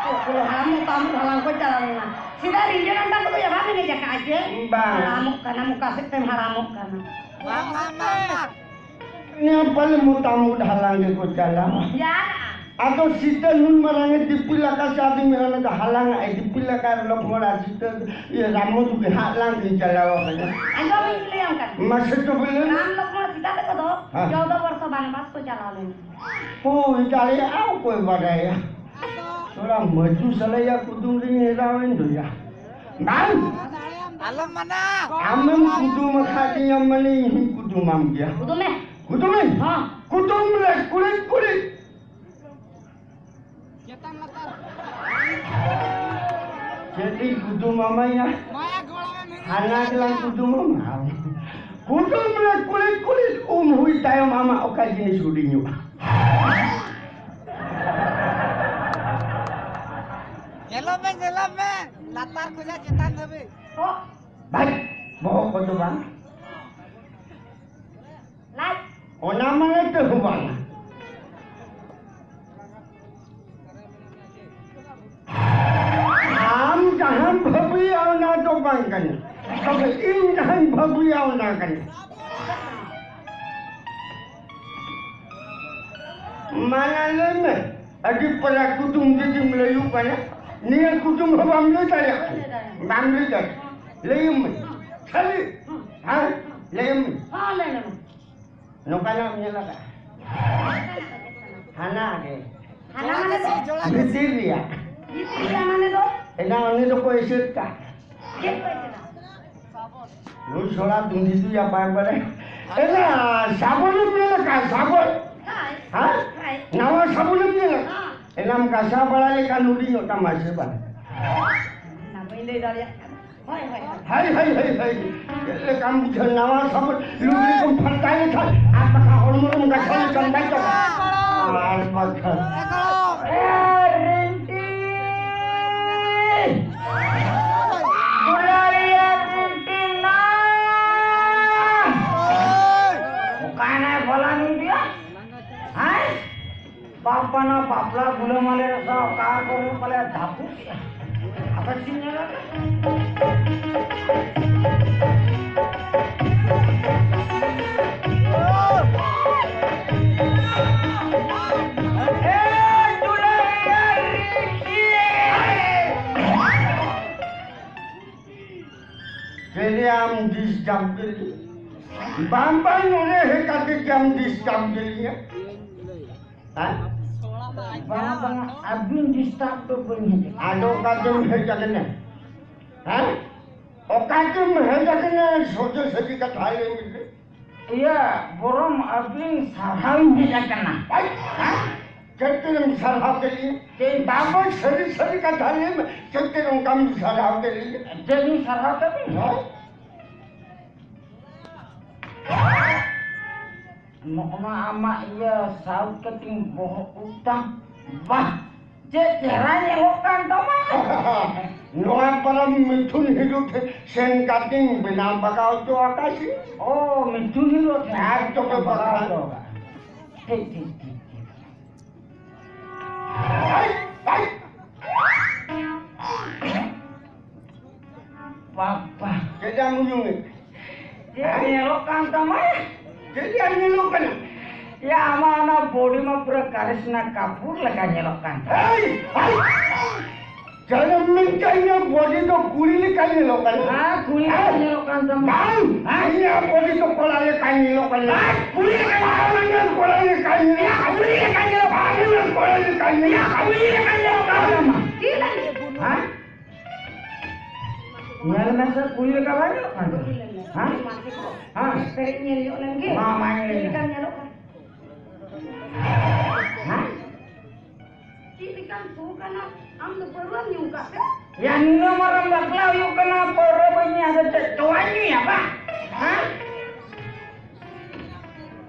ᱪᱮᱫ ᱠᱚ ᱦᱟᱞᱟᱝ, ᱢᱚᱛᱟᱢ ᱩᱫ ᱦᱟᱞᱟᱝ ᱠᱚ ᱪᱟᱞᱟᱣ ᱞᱮᱱᱟ᱾ ᱥᱮᱫᱟᱭ ᱨᱮᱸᱜᱮᱡ ᱟᱱᱴᱟ ᱠᱚᱫᱚ ᱭᱟ ᱵᱟᱢ ᱮᱱᱮᱡ ᱟᱠᱟᱫᱼᱟ ᱪᱮ? ᱵᱟᱝ᱾ ᱦᱟᱲᱟᱢᱚᱜ ᱠᱟᱱᱟᱢ, ᱚᱠᱟ ᱥᱮᱫ ᱛᱮᱢ ᱦᱟᱲᱟᱢᱚᱜ ᱠᱟᱱᱟ? ᱵᱟᱝ, ᱵᱟᱝ, ᱵᱟᱝ, ᱵᱟᱝ᱾ ᱱᱤᱭᱟᱹ ᱯᱟᱞᱮ ᱢᱚᱛᱟᱢ ᱩᱫ ᱦᱟᱞᱟᱝ ᱜᱮᱠᱚ ᱪᱟᱞᱟᱣ᱾ ᱭᱟ᱾ ᱟᱫᱚ ᱥᱤᱛᱟᱹ ᱱᱩᱱ ᱢᱟᱨᱟᱝ ᱮ ᱫᱤᱯᱤᱞ ᱟᱠᱟᱫ ᱥᱮ ᱟᱫᱚᱧ ᱢᱮᱱᱟ, ᱚᱱᱟ ᱫᱚ ᱦᱟᱞᱟᱝ ᱟᱜ ᱮ ᱫᱤᱯᱤᱞ ᱟᱠᱟᱫ ᱞᱚᱠᱢᱚᱱ ᱟᱨ ᱥᱤᱛᱟᱹ, ᱤᱭᱟᱹ, ᱨᱟᱢ ᱢᱚᱫᱷᱩ ᱜᱮ ᱦᱟᱜ ᱞᱟᱝ ᱠᱤᱱ ᱪᱟᱞᱟᱣ ᱟᱠᱟᱱᱟ᱾ ᱟᱸᱡᱚᱢ ᱤᱧ ᱞᱟᱹᱭᱟᱢ ᱠᱟᱱᱟ᱾ ᱢᱟᱥᱮ ᱛᱚᱵᱮ ᱞᱟᱹᱭ ᱢᱮ᱾ ᱨᱟᱢ ᱞᱚᱠᱢᱚᱱ ᱥᱤᱛᱟ ᱛᱟᱠᱚ ᱫᱚ ᱦᱮᱸ᱾ ᱪᱳᱫᱚ ᱵᱚᱨᱥᱚ ᱵᱟᱱᱟᱵᱟᱥ ᱠᱚ ᱪᱟᱞᱟᱣ ᱞᱮᱱᱟ᱾ ᱦᱳᱭ ᱫᱟᱲᱮᱭᱟᱜᱼᱟ, ᱚᱠᱚᱭ ᱵᱟᱰᱟᱭᱟ᱾ ᱛᱷᱚᱲᱟ ᱢᱟᱹᱡᱩ ᱥᱟᱞᱟᱭᱟ ᱠᱩᱫᱩᱢ ᱨᱤᱧ ᱦᱮᱞᱟᱣ ᱮᱱ ᱫᱚᱭᱟ᱾ ᱵᱟᱝ᱾ ᱟᱞᱚᱢ ᱢᱟᱱᱟ᱾ ᱟᱢᱮᱢ ᱠᱩᱫᱩᱢ ᱟᱠᱟᱫᱤᱧᱟ, ᱢᱟᱱᱮ ᱤᱧ ᱦᱚᱸᱧ ᱠᱩᱫᱩᱢᱟᱢ ᱜᱮᱭᱟ᱾ ᱠᱩᱫᱩᱢ ᱢᱮ᱾ ᱠᱩᱫᱩᱢᱟᱹᱧ? ᱦᱚᱸ᱾ ᱠᱩᱫᱩᱢ ᱨᱮ ᱠᱩᱲᱤᱫ ᱠᱩᱲᱤᱫ᱾ ᱪᱮᱛᱟᱱ ᱞᱟᱛᱟᱨ᱾ ᱪᱮᱫ ᱤᱧ ᱠᱩᱫᱩᱢ ᱟᱢᱟᱭᱟ? ᱢᱟᱭᱟ ᱜᱚᱲᱟᱣᱮᱢ ᱦᱤᱲᱤᱧ ᱦᱟᱱᱟ ᱠᱮᱫᱟ᱾ ᱜᱮᱞᱟᱝ ᱠᱩᱫᱩᱢ ᱟᱢᱟ᱾ ᱠᱩᱫᱩᱢ ᱨᱮ ᱠᱩᱲᱤᱫ ᱠᱩᱲᱤᱫ ᱩᱢ ᱦᱩᱭ ᱛᱟᱭᱚᱢ ᱟᱢᱟᱜ ᱚᱠᱟ ᱡᱤᱱᱤᱥ ᱦᱩᱰᱤᱧᱚᱜᱼᱟ? ᱧᱮᱞᱚᱜ ᱢᱮ, ᱧᱮᱞᱚᱜ ᱢᱮ, ᱞᱟᱛᱟᱨ ᱠᱷᱚᱱᱟᱜ ᱪᱮᱛᱟᱱ ᱫᱷᱟᱹᱵᱤᱡ᱾ ᱚ᱾ ᱵᱷᱟᱭ, ᱵᱚᱦᱚᱜ ᱠᱚᱫᱚ ᱵᱟᱝ᱾ ᱞᱟᱡ᱾ ᱚᱱᱟ ᱢᱟᱱᱮ ᱛᱮ ᱦᱚᱸ ᱵᱟᱝ᱾ ᱟᱢ ᱡᱟᱦᱟᱸᱢ ᱵᱷᱟᱹᱵᱤᱭᱟ ᱚᱱᱟ ᱫᱚ ᱵᱟᱝ ᱠᱟᱱᱟ, ᱛᱚᱵᱮ ᱤᱧ ᱡᱟᱦᱟᱸᱧ ᱵᱷᱟᱹᱵᱤᱭᱟ ᱚᱱᱟ ᱠᱟᱱᱟ᱾ ᱢᱟᱱᱟ ᱞᱟᱹᱭ ᱢᱮ, ᱟᱹᱰᱤ ᱯᱟᱨᱟ ᱠᱩᱫᱩᱢ ᱡᱩᱫᱤᱢ ᱞᱟᱹᱭᱩᱜ ᱠᱟᱱᱟ, ᱱᱤᱭᱟᱹ ᱠᱩᱫᱩᱢ ᱦᱚᱸ ᱵᱟᱢ ᱞᱟᱹᱭ ᱫᱟᱲᱮᱭᱟᱜ ᱠᱟᱱᱟ, ᱵᱟᱢ ᱞᱟᱹᱭ ᱫᱟᱲᱮᱭᱟᱜ, ᱞᱟᱹᱭᱟᱹᱧ ᱢᱮ, ᱠᱷᱟᱹᱞᱤ, ᱦᱮᱸ, ᱞᱟᱹᱭᱟᱹᱧ ᱢᱮ᱾ ᱦᱚᱸ, ᱞᱟᱹᱭ ᱢᱮ ᱢᱟ᱾ ᱱᱚᱝᱠᱟᱱᱟᱜ ᱮᱢ ᱧᱮᱞ ᱟᱠᱟᱫᱼᱟ? ᱦᱟᱱᱟ ᱜᱮ᱾ ᱦᱟᱱᱟ ᱢᱟᱱᱮ ᱫᱚ? ᱵᱷᱤᱛᱤᱨ ᱨᱮᱭᱟᱜ᱾ ᱵᱷᱤᱛᱤᱨ ᱨᱮᱭᱟᱜ ᱢᱟᱱᱮ ᱫᱚ? ᱮᱱᱟ ᱩᱱᱤ ᱫᱚᱠᱚ ᱮᱥᱮᱫ ᱠᱟᱜ᱾ ᱪᱮᱫ ᱠᱚ ᱮᱥᱮᱫᱟ? ᱱᱩᱭ ᱥᱚᱲᱟ ᱫᱩᱸᱫᱷᱤ ᱫᱩᱭᱟ ᱵᱟᱭ ᱵᱟᱲᱟᱭ᱾ ᱮᱱᱟ, ᱥᱟᱵᱚᱱᱮᱢ ᱧᱮᱞ ᱟᱠᱟᱫ? ᱥᱟᱵᱚᱱ? ᱦᱳᱭ᱾ ᱦᱮᱸ? ᱦᱳᱭ᱾ ᱱᱟᱣᱟ ᱥᱟᱵᱚᱱᱮᱢ ᱧᱮᱞ ᱟᱠᱟᱫ? ᱦᱚᱸ᱾ ᱮᱱᱟᱢ ᱜᱟᱥᱟᱣ ᱵᱟᱲᱟ ᱞᱮᱠᱷᱟᱱ ᱦᱩᱰᱤᱧᱚᱜ ᱛᱟᱢᱟ ᱥᱮ ᱵᱟᱝ? ᱚᱱᱟ ᱵᱟᱹᱧ ᱞᱟᱹᱭ ᱫᱟᱲᱮᱭᱟᱜ ᱠᱟᱱᱟ᱾ ᱦᱳᱭ, ᱦᱳᱭ, ᱦᱳᱭ᱾ ᱦᱟᱭ, ᱦᱟᱭ, ᱦᱟᱭ, ᱦᱟᱭ᱾ ᱪᱮᱫ ᱞᱮᱠᱟᱢ ᱵᱩᱡᱷᱟᱹᱣ? ᱱᱟᱣᱟ ᱥᱟᱵᱚᱱ ᱞᱩᱜᱽᱲᱤ ᱠᱚᱢ ᱯᱷᱟᱨᱪᱟ ᱞᱮᱠᱷᱟᱱ ᱟᱨ ᱵᱟᱠᱷᱟᱱ ᱦᱚᱲᱢᱚ ᱨᱮᱢ ᱜᱟᱥᱟᱣ ᱞᱮᱠᱷᱟᱱ ᱵᱟᱭ ᱪᱟᱵᱟᱜᱼᱟ? ᱟᱨ ᱵᱟᱠᱷᱟᱱ᱾ ᱮ ᱨᱤᱱᱴᱤ! ᱫᱩᱞᱟᱹᱲᱤᱭᱟᱹ ᱨᱤᱱᱴᱤ ᱱᱟ! ᱚᱠᱟᱭᱮᱱᱟᱭ ᱵᱷᱟᱞᱟ ᱱᱩᱭ ᱫᱚᱭᱟ? ᱦᱮᱸ? ᱵᱟᱯ ᱵᱟᱱᱟ ᱵᱟᱯᱞᱟ ᱜᱩᱞᱟᱹᱢᱟᱞᱮ ᱨᱮ ᱥᱟᱶ ᱚᱠᱟ ᱠᱚᱨᱮ ᱯᱟᱞᱮ ᱫᱷᱟᱯᱩ ᱠᱮᱜᱼᱟ᱾ ᱟᱯᱮ ᱪᱮᱫ ᱧᱮᱞ ᱟᱠᱟᱫᱟ? ᱮ ᱫᱩᱞᱟᱹᱲᱤᱭᱟᱹ ᱨᱤᱱᱴᱤ! ᱪᱮᱫ ᱟᱢ ᱰᱤᱥᱴᱟᱵ ᱠᱮᱫᱤᱧ? ᱵᱟᱝ, ᱵᱟᱝ, ᱱᱚᱰᱮ ᱦᱮᱡ ᱠᱟᱛᱮ ᱪᱮᱫ ᱟᱢ ᱰᱤᱥᱴᱟᱵ ᱠᱮᱫᱤᱧᱟ? ᱦᱮᱸ? ᱵᱟᱝ, ᱵᱟᱝ, ᱟᱹᱵᱤᱱ ᱰᱤᱥᱴᱟᱵ ᱫᱚ ᱵᱟᱹᱧ ᱦᱮᱡ ᱟᱠᱟᱱᱟ᱾ ᱟᱫᱚ ᱚᱠᱟᱛᱮᱢ ᱦᱮᱡ ᱟᱠᱟᱱᱟ? ᱦᱮᱸ? ᱚᱠᱟᱛᱮᱢ ᱦᱮᱡ ᱟᱠᱟᱱᱟ? ᱥᱚᱡᱷᱮ ᱥᱟᱹᱨᱤ ᱠᱟᱛᱷᱟ ᱞᱟᱹᱭ ᱢᱮᱥᱮ᱾ ᱤᱭᱟᱹ, ᱵᱚᱨᱚᱝ ᱟᱹᱵᱤᱱ ᱥᱟᱨᱦᱟᱣ ᱤᱧ ᱦᱮᱡ ᱟᱠᱟᱱᱟ᱾ ᱟᱭ! ᱦᱮᱸ? ᱪᱮᱫ ᱛᱮᱢ ᱥᱟᱨᱦᱟᱣ ᱠᱮᱫ ᱞᱤᱧᱟ? ᱪᱮᱫ? ᱵᱟᱵᱟ, ᱥᱟᱹᱨᱤ ᱥᱟᱹᱨᱤ ᱠᱟᱛᱷᱟ ᱞᱟᱹᱭ ᱢᱮ, ᱪᱮᱫ ᱛᱮ ᱚᱱᱠᱟᱢ ᱥᱟᱨᱦᱟᱣ ᱠᱮᱫ ᱞᱤᱧᱟ? ᱪᱮᱫ ᱤᱧ ᱥᱟᱨᱦᱟᱣ ᱠᱮᱫ ᱢᱮᱭᱟ? ᱦᱳᱭ᱾ ᱱᱚᱜᱼᱚ ᱱᱟ ᱟᱢᱟᱜ ᱤᱭᱟᱹ ᱥᱟᱣᱩᱛ ᱠᱟᱹᱴᱤᱝ ᱵᱚᱦᱚᱜ ᱩᱵ ᱛᱟᱢ, ᱵᱟᱦ, ᱪᱮᱫ ᱪᱮᱦᱨᱟ ᱧᱮᱞᱚᱜ ᱠᱟᱱ ᱛᱟᱢᱟ᱾ ᱱᱚᱣᱟ ᱯᱟᱨᱟᱢ ᱢᱤᱴᱷᱩᱱ ᱦᱤᱨᱳ ᱴᱷᱮᱱ ᱥᱮᱱ ᱠᱟᱛᱮᱧ ᱵᱮᱱᱟᱣ ᱵᱟᱜᱟᱣ ᱦᱚᱪᱚ ᱟᱠᱟᱫ ᱥᱮ᱾ ᱚ, ᱢᱤᱴᱷᱩᱱ ᱦᱤᱨᱳ ᱴᱷᱮᱱ᱾ ᱟᱨ ᱛᱚᱵᱮ ᱵᱟᱜᱟᱣ ᱵᱟᱠᱷᱟᱱ᱾ ᱦᱚᱪᱚ ᱟᱠᱟᱫ᱾ ᱴᱷᱤᱠ, ᱴᱷᱤᱠ, ᱴᱷᱤᱠ, ᱴᱷᱤᱠ᱾ ᱵᱟᱵᱟ᱾ ᱪᱮᱫ ᱮᱢ ᱩᱭᱩᱝ ᱮᱫ? ᱪᱮᱫ ᱧᱮᱞᱚᱜ ᱠᱟᱱ ᱛᱟᱢᱟ? ᱪᱮᱫ ᱮᱢ ᱧᱮᱞᱚᱜ ᱠᱟᱱᱟ? ᱭᱟ, ᱟᱢᱟᱜ ᱚᱱᱟ ᱵᱚᱰᱤ ᱢᱟ ᱯᱩᱨᱟᱹ ᱠᱟᱨᱤᱥᱢᱟ ᱠᱟᱯᱩᱨ ᱞᱮᱠᱟ ᱧᱮᱞᱚᱜ ᱠᱟᱱ ᱛᱟᱢᱟ᱾ ᱮᱭ! ᱮᱭ! ᱡᱟᱱᱟᱢ ᱢᱮᱱᱛᱮ ᱤᱧᱟᱹᱜ ᱵᱚᱰᱤ ᱫᱚ ᱠᱩᱲᱤ ᱞᱮᱠᱟ ᱧᱮᱞᱚᱜ ᱠᱟᱱᱟ? ᱦᱮᱸ, ᱠᱩᱲᱤ ᱞᱮᱠᱟ ᱧᱮᱞᱚᱜ ᱠᱟᱱ ᱛᱟᱢᱟ᱾ ᱵᱟᱝ! ᱦᱮᱸ? ᱤᱧᱟᱹᱜ ᱵᱚᱰᱤ ᱫᱚ ᱠᱚᱲᱟ ᱞᱮᱠᱟ ᱧᱮᱞᱚᱜ ᱠᱟᱱᱟ᱾ ᱦᱮᱸ, ᱠᱩᱲᱤ ᱞᱮᱠᱟ ᱧᱮᱞᱚᱜ ᱠᱟᱱᱟ᱾ ᱵᱟᱝ, ᱤᱧᱟᱹᱜ ᱠᱚᱲᱟ ᱞᱮᱠᱟ ᱧᱮᱞᱚᱜ ᱠᱟᱱᱟ᱾ ᱠᱩᱲᱤ ᱞᱮᱠᱟ ᱧᱮᱞᱚᱜ ᱠᱟᱱᱟ᱾ ᱵᱟᱝ, ᱤᱧᱟᱹᱜ ᱠᱚᱲᱟ ᱞᱮᱠᱟ ᱧᱮᱞᱚᱜ ᱠᱟᱱᱟ᱾ ᱠᱩᱲᱤ ᱞᱮᱠᱟ ᱧᱮᱞᱚᱜ ᱠᱟᱱᱟ᱾ ᱦᱮᱸ? ᱧᱮᱞ ᱢᱮᱥᱮ, ᱠᱩᱲᱤ ᱞᱮᱠᱟ ᱵᱟᱭ ᱧᱮᱞᱚᱜ ᱠᱟᱱ ᱛᱟᱢᱟ᱾ ᱦᱮᱸ? ᱢᱟᱥᱮ ᱠᱚ᱾ ᱦᱮᱸ᱾ ᱯᱮᱨᱮᱡ ᱧᱮᱞ ᱧᱚᱜ ᱞᱮᱱ ᱜᱮ᱾ ᱢᱟ, ᱢᱟ, ᱧᱮᱞ ᱪᱮᱫ ᱞᱮᱠᱟᱢ ᱧᱮᱞᱚᱜ ᱠᱟᱱᱟ? ᱦᱮᱸ? ᱪᱮᱫ ᱞᱮᱠᱟᱢ ᱥᱚ ᱠᱟᱱᱟ? ᱟᱢ ᱫᱚ ᱯᱟᱹᱣᱨᱟᱹᱢ ᱧᱩ ᱠᱟᱜ ᱛᱮ? ᱭᱟ, ᱱᱤᱱᱟᱹᱜ ᱢᱟᱨᱟᱝ ᱵᱟᱯᱞᱟ ᱦᱩᱭᱩᱜ ᱠᱟᱱᱟ, ᱯᱟᱹᱣᱨᱟᱹ ᱵᱟᱹᱧ ᱧᱩᱭᱟ, ᱟᱫᱚ ᱪᱮᱫ ᱛᱚᱣᱟᱧ ᱧᱩᱭᱟ ᱵᱟ? ᱦᱮᱸ?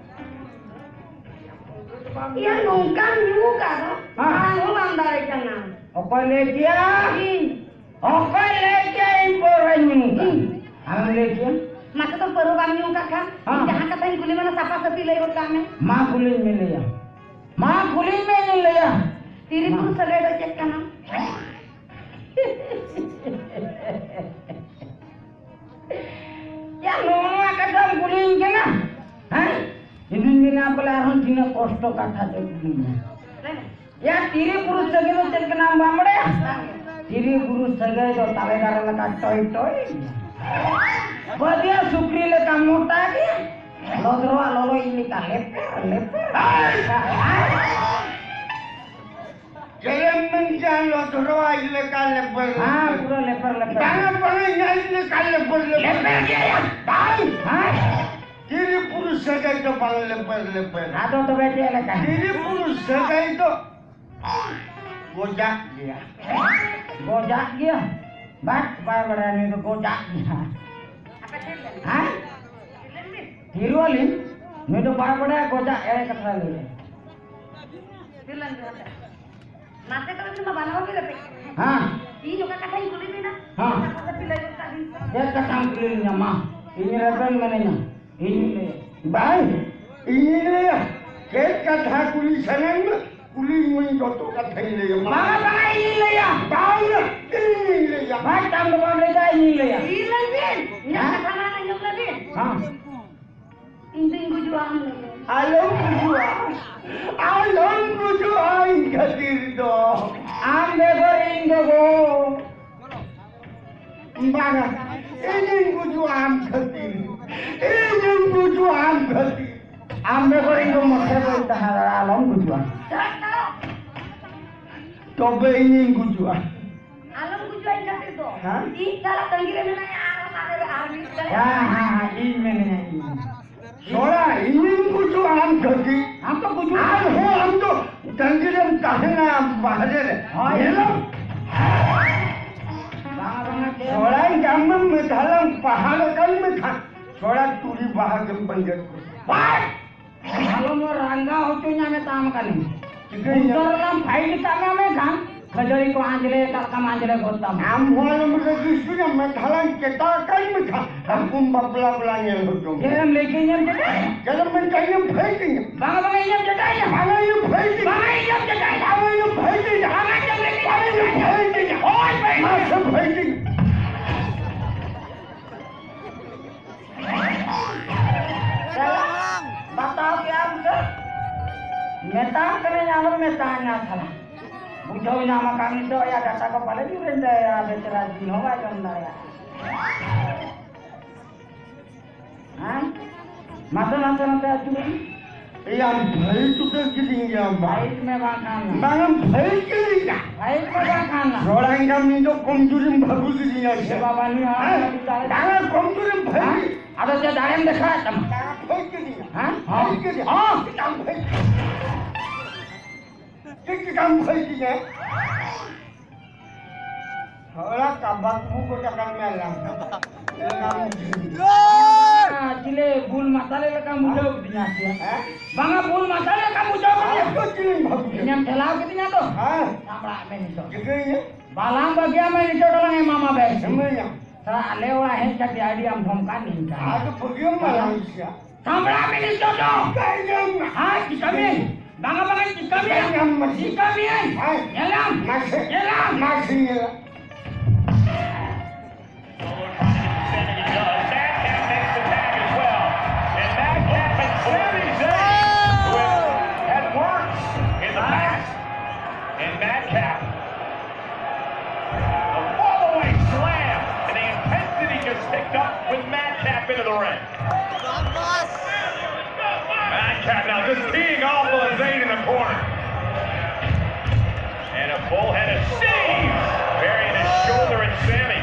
ᱭᱟ, ᱱᱚᱝᱠᱟᱢ ᱧᱩ ᱠᱟᱜ ᱫᱚ, ᱦᱮᱸ᱾ ᱢᱟᱲᱟᱝ ᱦᱚᱸ ᱵᱟᱢ ᱫᱟᱲᱮ ᱠᱟᱱᱟ᱾ ᱚᱠᱚᱭ ᱞᱟᱹᱭ ᱠᱮᱭᱟ? ᱤᱧ᱾ ᱚᱠᱚᱭ ᱞᱟᱹᱭ ᱠᱮᱭᱟ ᱤᱧ ᱯᱟᱹᱣᱨᱟᱹᱧ ᱧᱩ ᱠᱟᱜ? ᱤᱧ᱾ ᱟᱢᱮᱢ ᱞᱟᱹᱭ ᱠᱮᱭᱟ? ᱢᱟ ᱛᱚ ᱯᱟᱹᱣᱨᱟᱹ ᱵᱟᱢ ᱧᱩ ᱠᱟᱜ ᱠᱷᱟᱱ, ᱦᱮᱸ᱾ ᱤᱧ ᱡᱟᱦᱟᱸ ᱠᱟᱛᱷᱟᱧ ᱠᱩᱞᱤ ᱢᱮᱭᱟ ᱥᱟᱯᱷᱟ ᱥᱟᱹᱯᱷᱤ ᱞᱟᱹᱭ ᱜᱚᱫ ᱠᱟᱜ ᱢᱮ᱾ ᱢᱟ ᱠᱩᱞᱤᱧ ᱢᱮ, ᱞᱟᱹᱭᱟ᱾ ᱢᱟ ᱠᱩᱞᱤᱧ ᱢᱮ, ᱤᱧ ᱞᱟᱹᱭᱟ᱾ ᱛᱤᱨᱤ ᱢᱟ᱾ ᱯᱩᱨᱩᱥ ᱥᱟᱹᱜᱟᱹᱭ ᱫᱚ ᱪᱮᱫ ᱠᱟᱱᱟ? ᱭᱟ, ᱱᱚᱣᱟ ᱠᱟᱛᱷᱟᱢ ᱠᱩᱞᱤᱧ ᱠᱟᱱᱟ? ᱦᱮᱸ? ᱤᱧ ᱫᱩᱧ ᱢᱮᱱᱟ, ᱵᱚᱞᱮ ᱟᱨᱦᱚᱸ ᱛᱤᱱᱟᱹᱜ ᱠᱚᱥᱴᱚ ᱠᱟᱛᱷᱟ ᱪᱚ ᱠᱩᱞᱤᱧ ᱢᱮ᱾ ᱞᱟᱹᱭ ᱢᱮ᱾ ᱭᱟ, ᱛᱤᱨᱤ ᱯᱩᱨᱩᱥ ᱥᱟᱹᱜᱟᱹᱭ ᱫᱚ ᱪᱮᱫ ᱠᱟᱱᱟ ᱵᱟᱢ ᱵᱟᱲᱟᱭᱟ? ᱵᱟᱝ᱾ ᱛᱤᱨᱤ ᱯᱩᱨᱩᱥ ᱥᱟᱹᱜᱟᱹᱭ ᱫᱚ ᱛᱟᱞᱮ ᱫᱟᱨᱮ ᱞᱮᱠᱟ ᱴᱚᱭ ᱴᱚᱭ᱾ ᱵᱟᱹᱫᱤᱭᱟ ᱥᱩᱠᱨᱤ ᱞᱮᱠᱟ ᱢᱚᱴᱟ ᱜᱮᱭᱟ᱾ ᱞᱚᱫᱨᱚᱣᱟᱜ ᱞᱚᱞᱚ ᱤᱧ ᱞᱮᱠᱟ ᱞᱮᱯᱮᱨ ᱞᱮᱯᱮᱨ᱾ ᱪᱮᱫ ᱮᱢ ᱢᱮᱱ ᱠᱮᱜᱼᱟ? ᱞᱚᱫᱨᱚᱣᱟᱜ ᱤᱧ ᱞᱮᱠᱟ ᱞᱮᱯᱮᱨ ᱦᱮᱸ, ᱞᱮᱯᱮᱨ᱾ ᱯᱩᱨᱟᱹ ᱞᱮᱯᱮᱨ ᱞᱮᱯᱮᱨ᱾ ᱵᱟᱝᱟ, ᱵᱟᱝᱟ, ᱤᱧ ᱞᱮᱠᱟ ᱞᱮᱯᱮᱨ ᱞᱮᱯᱮᱨ᱾ ᱞᱮᱯᱮᱨ ᱜᱮᱭᱟ᱾ ᱵᱟᱝ᱾ ᱦᱮᱸ? ᱛᱤᱨᱤ ᱯᱩᱨᱩᱥ ᱥᱟᱹᱜᱟᱹᱭ ᱫᱚ ᱵᱟᱝ ᱞᱮᱯᱮᱨ ᱞᱮᱯᱮᱨ᱾ ᱟᱫᱚ ᱛᱚᱵᱮ ᱪᱮᱫ ᱞᱮᱠᱟ? ᱛᱤᱨᱤ ᱯᱩᱨᱩᱥ ᱥᱟᱹᱜᱟᱹᱭ ᱫᱚ ᱜᱚᱡᱟᱜ ᱜᱮᱭᱟ᱾ ᱜᱚᱡᱟᱜ ᱜᱮᱭᱟ? ᱵᱟᱝ, ᱵᱟᱭ ᱵᱟᱲᱟᱭᱟ ᱱᱩᱭ ᱫᱚ ᱜᱚᱡᱟᱜ ᱜᱮᱭᱟ᱾ ᱦᱮᱸ? ᱛᱤᱨᱩ ᱟᱹᱞᱤᱧ, ᱱᱩᱭ ᱫᱚ ᱵᱟᱭ ᱵᱟᱲᱟᱭᱟ ᱜᱚᱡᱟᱜ, ᱮᱲᱮ ᱠᱟᱛᱷᱟ ᱞᱟᱹᱭᱟ᱾ ᱢᱟᱥᱮ ᱛᱚᱵᱮ ᱢᱟ ᱵᱟᱱᱟ ᱦᱚᱲ ᱜᱮ ᱨᱮᱯᱮᱡ ᱠᱟᱱᱟ᱾ ᱦᱮᱸ᱾ ᱤᱧ ᱚᱠᱟ ᱠᱟᱛᱷᱟᱧ ᱠᱩᱞᱤ ᱵᱤᱱᱟ? ᱦᱮᱸ᱾ ᱚᱱᱟ ᱠᱟᱛᱷᱟ ᱵᱤᱱ ᱞᱟᱹᱭ ᱜᱚᱫ ᱠᱟᱜ ᱞᱤᱧ᱾ ᱪᱮᱫ ᱠᱟᱛᱷᱟᱢ ᱠᱩᱞᱤ ᱞᱤᱧᱟ ᱢᱟ? ᱤᱧ ᱨᱮᱵᱮᱱ ᱢᱮᱱᱟᱹᱧᱟ᱾ ᱤᱧ ᱞᱟᱹᱭᱟ᱾ ᱵᱟᱝ, ᱤᱧᱤᱧ ᱞᱟᱹᱭᱟ᱾ ᱪᱮᱫ ᱠᱟᱛᱷᱟ ᱠᱩᱞᱤ ᱥᱟᱱᱟᱧ ᱢᱟ, ᱠᱩᱞᱤᱧ ᱢᱟᱧ, ᱡᱚᱛᱚ ᱠᱟᱛᱷᱟᱧ ᱞᱟᱹᱭᱟ ᱢᱟ᱾ ᱵᱟᱝᱟ, ᱵᱟᱝᱟ, ᱤᱧᱤᱧ ᱞᱟᱹᱭᱟ᱾ ᱵᱟᱝᱟ, ᱤᱧᱤᱧ ᱞᱟᱹᱭᱟ᱾ ᱵᱟᱝ, ᱟᱢ ᱫᱚ ᱵᱟᱢ ᱞᱟᱹᱭ ᱫᱟ, ᱤᱧᱤᱧ ᱞᱟᱹᱭᱟ᱾ ᱤᱧ ᱞᱟᱹᱭ ᱵᱤᱱ᱾ ᱤᱧᱟᱹᱜ ᱦᱮᱸ? ᱠᱟᱛᱷᱟ ᱢᱟ ᱟᱸᱡᱚᱢ ᱞᱮᱵᱤᱱ᱾ ᱦᱮᱸ᱾ ᱤᱧ ᱫᱩᱧ ᱜᱩᱡᱩᱜᱼᱟ, ᱟᱢ ᱫᱚ᱾ ᱟᱞᱚᱢ ᱜᱩᱡᱩᱜᱼᱟ, ᱟᱞᱚᱢ ᱜᱩᱡᱩᱜᱼᱟ ᱤᱧ ᱠᱷᱟᱹᱛᱤᱨ ᱫᱚ᱾ ᱟᱢ ᱵᱮᱜᱚᱨ ᱤᱧ ᱫᱚ ᱜᱚ᱾ ᱵᱟᱝᱟ, ᱤᱧᱤᱧ ᱜᱩᱡᱩᱜᱼᱟ ᱟᱢ ᱠᱷᱟᱹᱛᱤᱨ᱾ ᱤᱧᱤᱧ ᱜᱩᱡᱩᱜᱼᱟ ᱟᱢ ᱠᱷᱟᱹᱛᱤᱨ᱾ ᱟᱢ ᱵᱮᱜᱚᱨ ᱤᱧ ᱫᱚ ᱢᱚᱴᱷᱮ ᱵᱟᱹᱧ ᱛᱟᱦᱮᱸ ᱫᱟᱲᱮᱭᱟᱜᱼᱟ, ᱟᱞᱚᱢ ᱜᱩᱡᱩᱜᱼᱟ᱾ ᱛᱚᱵᱮ ᱤᱧᱤᱧ ᱜᱩᱡᱩᱜᱼᱟ᱾ ᱟᱞᱚᱢ ᱜᱩᱡᱩᱜᱼᱟ ᱤᱧ ᱠᱷᱟᱹᱛᱤᱨ ᱫᱚ᱾ ᱦᱮᱸ? ᱤᱧ ᱛᱟᱞᱟ ᱛᱟᱺᱜᱤ ᱨᱮ ᱢᱮᱱᱟᱭᱟ, ᱟᱨ ᱚᱱᱟ ᱨᱮ ᱟᱨ ᱢᱤᱫ ᱛᱟᱞᱟ᱾ ᱦᱮᱸ, ᱦᱮᱸ, ᱦᱮᱸ, ᱤᱧ ᱢᱮᱱᱟᱹᱧ, ᱤᱧ᱾ ᱛᱷᱚᱲᱟ ᱤᱧᱤᱧ ᱜᱩᱡᱩᱜᱼᱟ, ᱟᱢ ᱜᱷᱟᱹᱴᱤ᱾ ᱟᱢ ᱫᱚ ᱜᱩᱡᱩᱜ᱾ ᱟᱨᱦᱚᱸ ᱟᱢ ᱫᱚ ᱛᱟᱺᱜᱤ ᱨᱮᱢ ᱛᱟᱦᱮᱱᱟ ᱵᱟᱦᱨᱮ ᱨᱮ᱾ ᱦᱳᱭ᱾ ᱧᱮᱞᱟᱢ᱾ ᱵᱟᱝ, ᱵᱟᱝ, ᱪᱮᱫ? ᱛᱷᱚᱲᱟ ᱜᱟᱱ ᱢᱮᱛᱟᱞᱟᱝ ᱯᱟᱦᱟᱲ ᱟᱠᱟᱱ ᱢᱮ ᱠᱷᱟᱱ, ᱛᱷᱚᱲᱟ ᱛᱩᱲᱤ ᱵᱟᱦᱟ ᱜᱮᱢ ᱵᱟᱸᱜᱮ ᱠᱚ᱾ ᱵᱟᱝ! ᱟᱞᱚᱢ ᱨᱟᱸᱜᱟᱣ ᱦᱚᱪᱚᱧᱟ, ᱢᱮᱛᱟᱢ ᱠᱟᱹᱱᱟᱹᱧ᱾ ᱪᱤᱠᱟᱹᱭᱮᱱᱟ? ᱩᱛᱟᱹᱨ ᱞᱟᱝ ᱯᱷᱟᱭᱤᱴ ᱠᱟᱜ ᱢᱮ, ᱢᱮᱱᱠᱷᱟᱱ ᱠᱷᱟᱹᱡᱟᱹᱲᱤ ᱠᱚ ᱟᱸᱡᱽᱞᱮ ᱠᱟᱜ ᱛᱟᱢᱟ, ᱟᱸᱡᱽᱞᱮ ᱜᱚᱫ ᱛᱟᱢᱟ᱾ ᱟᱢ ᱦᱚᱸ ᱟᱞᱚᱢ ᱨᱟᱹᱜᱤ ᱦᱚᱪᱚᱧᱟ, ᱢᱮᱫᱦᱟᱞᱟᱝ ᱪᱮᱴᱟ ᱠᱟᱹᱧ ᱢᱮ ᱠᱷᱟᱱ, ᱟᱢ ᱵᱟᱯᱞᱟ ᱵᱟᱞᱟ ᱧᱮᱞ ᱦᱚᱪᱚ ᱢᱮ᱾ ᱪᱮᱫ ᱮᱢ ᱞᱟᱹᱭ ᱠᱮᱫ? ᱤᱧᱮᱢ ᱪᱮᱴᱟᱭᱟ? ᱪᱮᱫ ᱮᱢ ᱢᱮᱱ ᱠᱮᱫ? ᱤᱧᱮᱢ ᱯᱷᱟᱭᱤᱴ ᱤᱧᱟ? ᱵᱟᱝᱟ, ᱵᱟᱝᱟ, ᱤᱧᱮᱢ ᱪᱮᱴᱟᱭᱟ? ᱵᱟᱝᱟ, ᱤᱧᱮᱢ ᱯᱷᱟᱭᱤᱴ ᱤᱧᱟ? ᱵᱟᱝᱟ, ᱤᱧᱮᱢ ᱪᱮᱴᱟᱭᱟ? ᱵᱟᱝᱟ, ᱤᱧᱮᱢ ᱯᱷᱟᱭᱤᱴ ᱤᱧᱟ? ᱵᱟᱝᱟ, ᱤᱧᱮᱢ ᱞᱟᱹᱭ ᱠᱮᱫ? ᱵᱟᱝᱟ, ᱤᱧᱮᱢ ᱯᱷᱟᱭᱤᱴ ᱤᱧᱟ? ᱦᱳᱭ, ᱯᱷᱟᱭᱤᱴ ᱤᱧᱟ᱾ ᱢᱟᱥᱮ ᱯᱷᱟᱭᱤᱴ ᱤᱧᱟ᱾ ᱵᱟᱛᱟᱣ ᱠᱮᱜᱼᱟᱢ ᱥᱮ? ᱢᱮᱛᱟᱢ ᱠᱟᱹᱱᱟᱹᱧ, ᱟᱞᱚᱢ ᱢᱮᱛᱟᱧᱟ ᱥᱟᱞᱟ᱾ ᱵᱩᱡᱷᱟᱹᱣ ᱧᱟᱢ ᱟᱠᱟᱫ ᱱᱤᱛᱚᱜ ᱟᱭᱟᱜ ᱰᱟᱴᱟ ᱠᱚ ᱯᱟᱞᱮ ᱧᱩᱨᱮᱱ ᱛᱟᱭᱟ, ᱵᱮᱪᱟᱨᱟ ᱡᱤᱞ ᱦᱚᱸ ᱵᱟᱭ ᱡᱚᱢ ᱫᱟᱲᱮᱭᱟᱜᱼᱟ᱾ ᱦᱮᱸ? ᱢᱟᱥᱮ ᱱᱟᱥᱮ ᱱᱟᱥᱮ ᱟᱹᱪᱩᱨᱚᱜ ᱢᱮ᱾ ᱮᱭ, ᱟᱢ ᱯᱷᱟᱭᱤᱴ ᱩᱛᱟᱹᱨ ᱠᱤᱫᱤᱧ ᱜᱮᱭᱟᱢ ᱵᱟ᱾ ᱯᱷᱟᱭᱤᱴ ᱢᱮ ᱵᱟᱝᱠᱷᱟᱱ ᱱᱟ᱾ ᱵᱟᱝ, ᱟᱢ ᱯᱷᱟᱭᱤᱴ ᱠᱤᱫᱤᱧ ᱜᱮᱭᱟ᱾ ᱯᱷᱟᱭᱤᱴ ᱢᱮ ᱵᱟᱝᱠᱷᱟᱱ ᱱᱟ᱾ ᱥᱚᱲᱟᱝ ᱜᱟᱢ ᱤᱧ ᱫᱚ ᱠᱚᱢᱡᱩᱨᱤᱢ ᱵᱷᱟᱹᱜᱩ ᱠᱤᱫᱤᱧᱟ ᱥᱮ? ᱮ ᱵᱟᱵᱟ, ᱱᱩᱭ ᱦᱚᱸ ᱦᱮᱸ? ᱟᱹᱰᱤ ᱫᱟᱲᱮ᱾ ᱵᱟᱝ, ᱠᱚᱢᱡᱩᱨᱤᱢ ᱵᱷᱟᱹᱜᱩ᱾ ᱦᱮᱸ? ᱟᱫᱚ ᱪᱮᱫ ᱫᱟᱲᱮᱢ ᱫᱮᱠᱷᱟᱣᱮᱫ ᱛᱟᱢᱟ? ᱵᱟᱝ, ᱯᱷᱟᱭᱤᱴ ᱠᱤᱫᱤᱧᱟ᱾ ᱦᱮᱸ? ᱯᱷᱟᱭᱤᱴ ᱠᱤᱫᱤᱧᱟ᱾ ᱦᱚᱸ᱾ ᱪᱮᱫᱟᱜ ᱯᱷᱟᱭᱤᱴ? ᱪᱮᱫ ᱪᱮᱠᱟᱢ ᱠᱷᱚᱭ ᱠᱤᱧᱟ? ᱛᱷᱚᱲᱟ ᱠᱟᱵᱟᱠ ᱵᱩᱠ ᱴᱟᱠᱟ ᱢᱮ ᱞᱟᱝ᱾ ᱪᱤᱞᱮ ᱵᱩᱞ ᱢᱟᱛᱟᱞᱮ ᱞᱮᱠᱟᱢ ᱵᱩᱡᱷᱟᱹᱣ ᱠᱤᱫᱤᱧᱟ ᱥᱮ? ᱦᱮᱸ? ᱵᱟᱝᱟ, ᱵᱩᱞ ᱢᱟᱛᱟᱞᱮ ᱞᱮᱠᱟᱢ ᱵᱩᱡᱷᱟᱹᱣ ᱠᱤᱫᱤᱧᱟ᱾ ᱟᱨ ᱫᱚ ᱪᱤᱞᱤᱧ ᱵᱷᱟᱹᱜᱤᱭᱟ? ᱤᱧᱮᱢ ᱴᱷᱮᱞᱟᱣ ᱠᱤᱫᱤᱧᱟ ᱛᱚ? ᱦᱮᱸ᱾ ᱥᱟᱢᱵᱲᱟᱜ ᱢᱮ ᱱᱤᱛᱚᱜ᱾ ᱪᱤᱠᱟᱹᱭᱤᱧᱟ? ᱵᱟᱞᱟᱝ ᱵᱟᱹᱜᱤᱭᱟ ᱢᱮ ᱱᱤᱛᱚᱜ ᱫᱚᱞᱟᱝ ᱮᱢᱟᱢᱟ ᱵᱮᱥ᱾ ᱮᱢᱟᱹᱧᱟ᱾ ᱥᱟᱞᱟ ᱟᱞᱮ ᱚᱲᱟᱜ ᱦᱮᱡ ᱠᱟᱛᱮ ᱟᱹᱰᱤ ᱟᱢ ᱫᱷᱚᱢᱠᱟᱣ ᱞᱤᱧ ᱠᱟᱱᱟ᱾ ᱟᱫᱚ ᱵᱷᱟᱹᱜᱤᱭᱟᱢ ᱵᱟᱞᱟᱝ ᱵᱩᱡᱷᱟᱹᱣᱟ᱾ ᱥᱟᱢᱵᱲᱟᱜ ᱢᱮ ᱱᱤᱛᱚᱜ ᱫᱚ᱾ ᱪᱤᱠᱟᱹᱭᱤᱧᱟᱹᱢ? ᱦᱮᱸ, ᱪᱤᱠᱟᱹ ᱢᱮᱭᱟᱹᱧ? ᱵᱟᱝᱟ, ᱵᱟᱝᱟ, ᱪᱤᱠᱟᱹ ᱢᱮᱭᱟ? ᱪᱤᱠᱟᱹ ᱢᱮᱭᱟ? ᱪᱤᱠᱟᱹ ᱢᱮᱭᱟ? ᱦᱮᱸ᱾ ᱧᱮᱞᱟᱢ? ᱢᱟᱥᱮ᱾ ᱧᱮᱞᱟᱢ? ᱢᱟᱥᱮ ᱧᱮᱞᱟ᱾ Madcap makes the tag as well. And Madcap and Sami Zayn, who have had words in the past. And Madcap, a fall-away slam, and the intensity just picked up with Madcap into the ring. Madcap now just teeing off of Zayn in the corner. And a full head of steam burying his shoulder in Sami.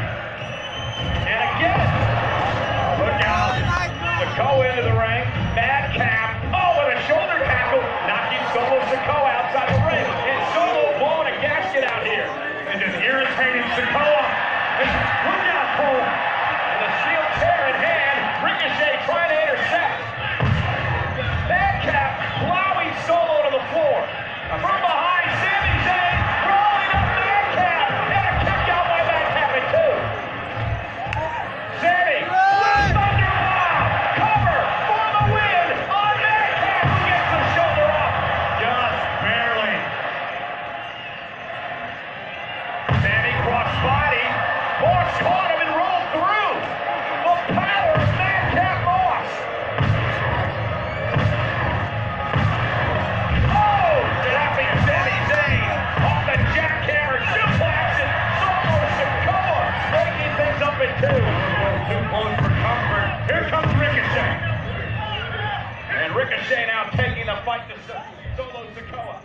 And the steel chair in hand, Ricochet trying to intercept. Madcap plowing Solo to the floor. From behind, Sami Zayn rolling up Madcap. And a kick out by Madcap at two. Sami, left under bomb. Cover for the win on Madcap, who gets the shoulder up. Just barely. Sami crossbody. Moss caught him and rolled through. The power of Madcap Moss. Oh, dropping Sami Zayn off the jackhammer suplex and Solo Sikoa breaking things up in two. Too close for comfort. Here comes Ricochet. And Ricochet now taking the fight to So- Solo Sikoa.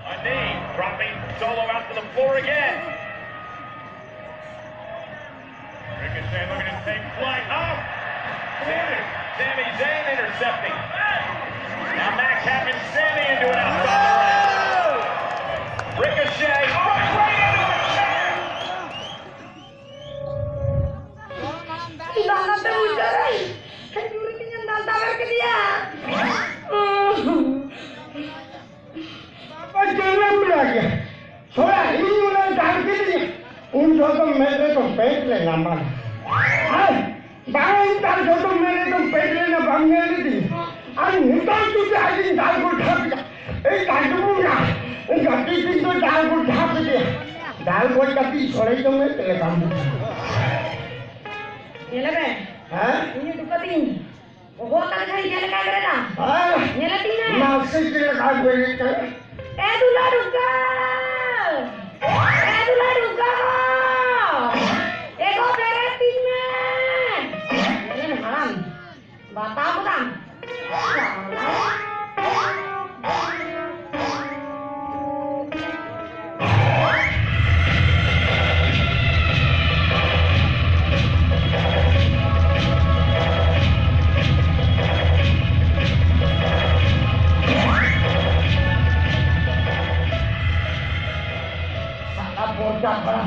A knee, dropping Solo out to the floor again. Ricochet looking to take flight. Oh! Sami, Sami Zayn intercepting. Now Madcap and Sami into an outside the ring. Ricochet, oh, right into the chair. ¡Y bájate, muchacha! ¡Qué duro que ya andaba a ver qué día! ᱟᱨ ᱪᱮᱫ ᱮᱢ ᱵᱟᱲᱟᱭ ᱜᱮᱭᱟ? ᱛᱷᱚᱲᱟ ᱤᱧ ᱚᱱᱟ ᱫᱟᱞ ᱠᱮᱫᱤᱧᱟ, ᱩᱱ ᱡᱚᱦᱚᱜ ᱫᱚ ᱢᱮᱫ ᱨᱮᱫᱚ ᱯᱮᱱᱴ ᱞᱮᱱᱟ ᱵᱟᱝ᱾ ᱟᱨ ᱵᱟᱝ ᱫᱟᱞ ᱡᱚᱦᱚᱜ ᱫᱚ ᱢᱮᱫ ᱨᱮᱫᱚ ᱯᱮᱱᱴ ᱞᱮᱱᱟ, ᱵᱟᱢ ᱧᱮᱞ ᱞᱮᱫᱤᱧ? ᱟᱨ ᱱᱤᱛᱚᱜ ᱡᱩᱫᱤ ᱟᱡᱤᱧ ᱫᱟᱞ ᱜᱚᱫ ᱠᱷᱟᱱ ᱮᱭ ᱫᱟᱞ ᱫᱩᱵᱩᱞᱟ, ᱜᱟᱛᱮ ᱛᱤᱧ ᱫᱚ ᱫᱟᱞ ᱜᱚᱫ ᱠᱮᱫᱮᱭᱟ᱾ ᱫᱟᱞ ᱜᱚᱫ ᱠᱟᱛᱮ ᱥᱚᱲᱮ ᱡᱚᱢ ᱢᱮ, ᱪᱮᱫ ᱞᱮᱠᱟᱢ ᱵᱩᱡᱷᱟᱹᱣᱟ? ᱧᱮᱞᱮ ᱢᱮ, ᱦᱮᱸ? ᱤᱧ ᱩᱰᱩᱠ ᱠᱟᱛᱤᱧ ᱜᱚᱜᱚ ᱚᱠᱟ ᱞᱮᱠᱟ ᱦᱮᱡ ᱞᱮᱠᱟᱭ ᱵᱮᱨᱮᱫᱟ? ᱦᱮᱸ? ᱧᱮᱞᱮ ᱛᱤᱧ ᱢᱮ᱾ ᱢᱟᱥᱮ ᱪᱮᱫ ᱞᱮᱠᱟᱭ ᱵᱮᱨᱮᱫ ᱠᱟᱱᱟ? ᱮ ᱫᱩᱞᱟ ᱰᱩᱜᱟ! ᱮ ᱫᱩᱞᱟ ᱰᱩᱜᱟ ᱦᱚ! ᱮ ᱜᱚ ᱵᱮᱨᱮᱫ ᱛᱤᱧ ᱢᱮ! ᱧᱮᱞᱮ ᱢᱮ ᱦᱟᱲᱟᱢ, ᱵᱟᱛᱟᱣ ᱠᱟᱫᱟᱢ? ᱥᱟᱞᱟ ᱵᱚᱨᱫᱟ ᱠᱚᱲᱟ᱾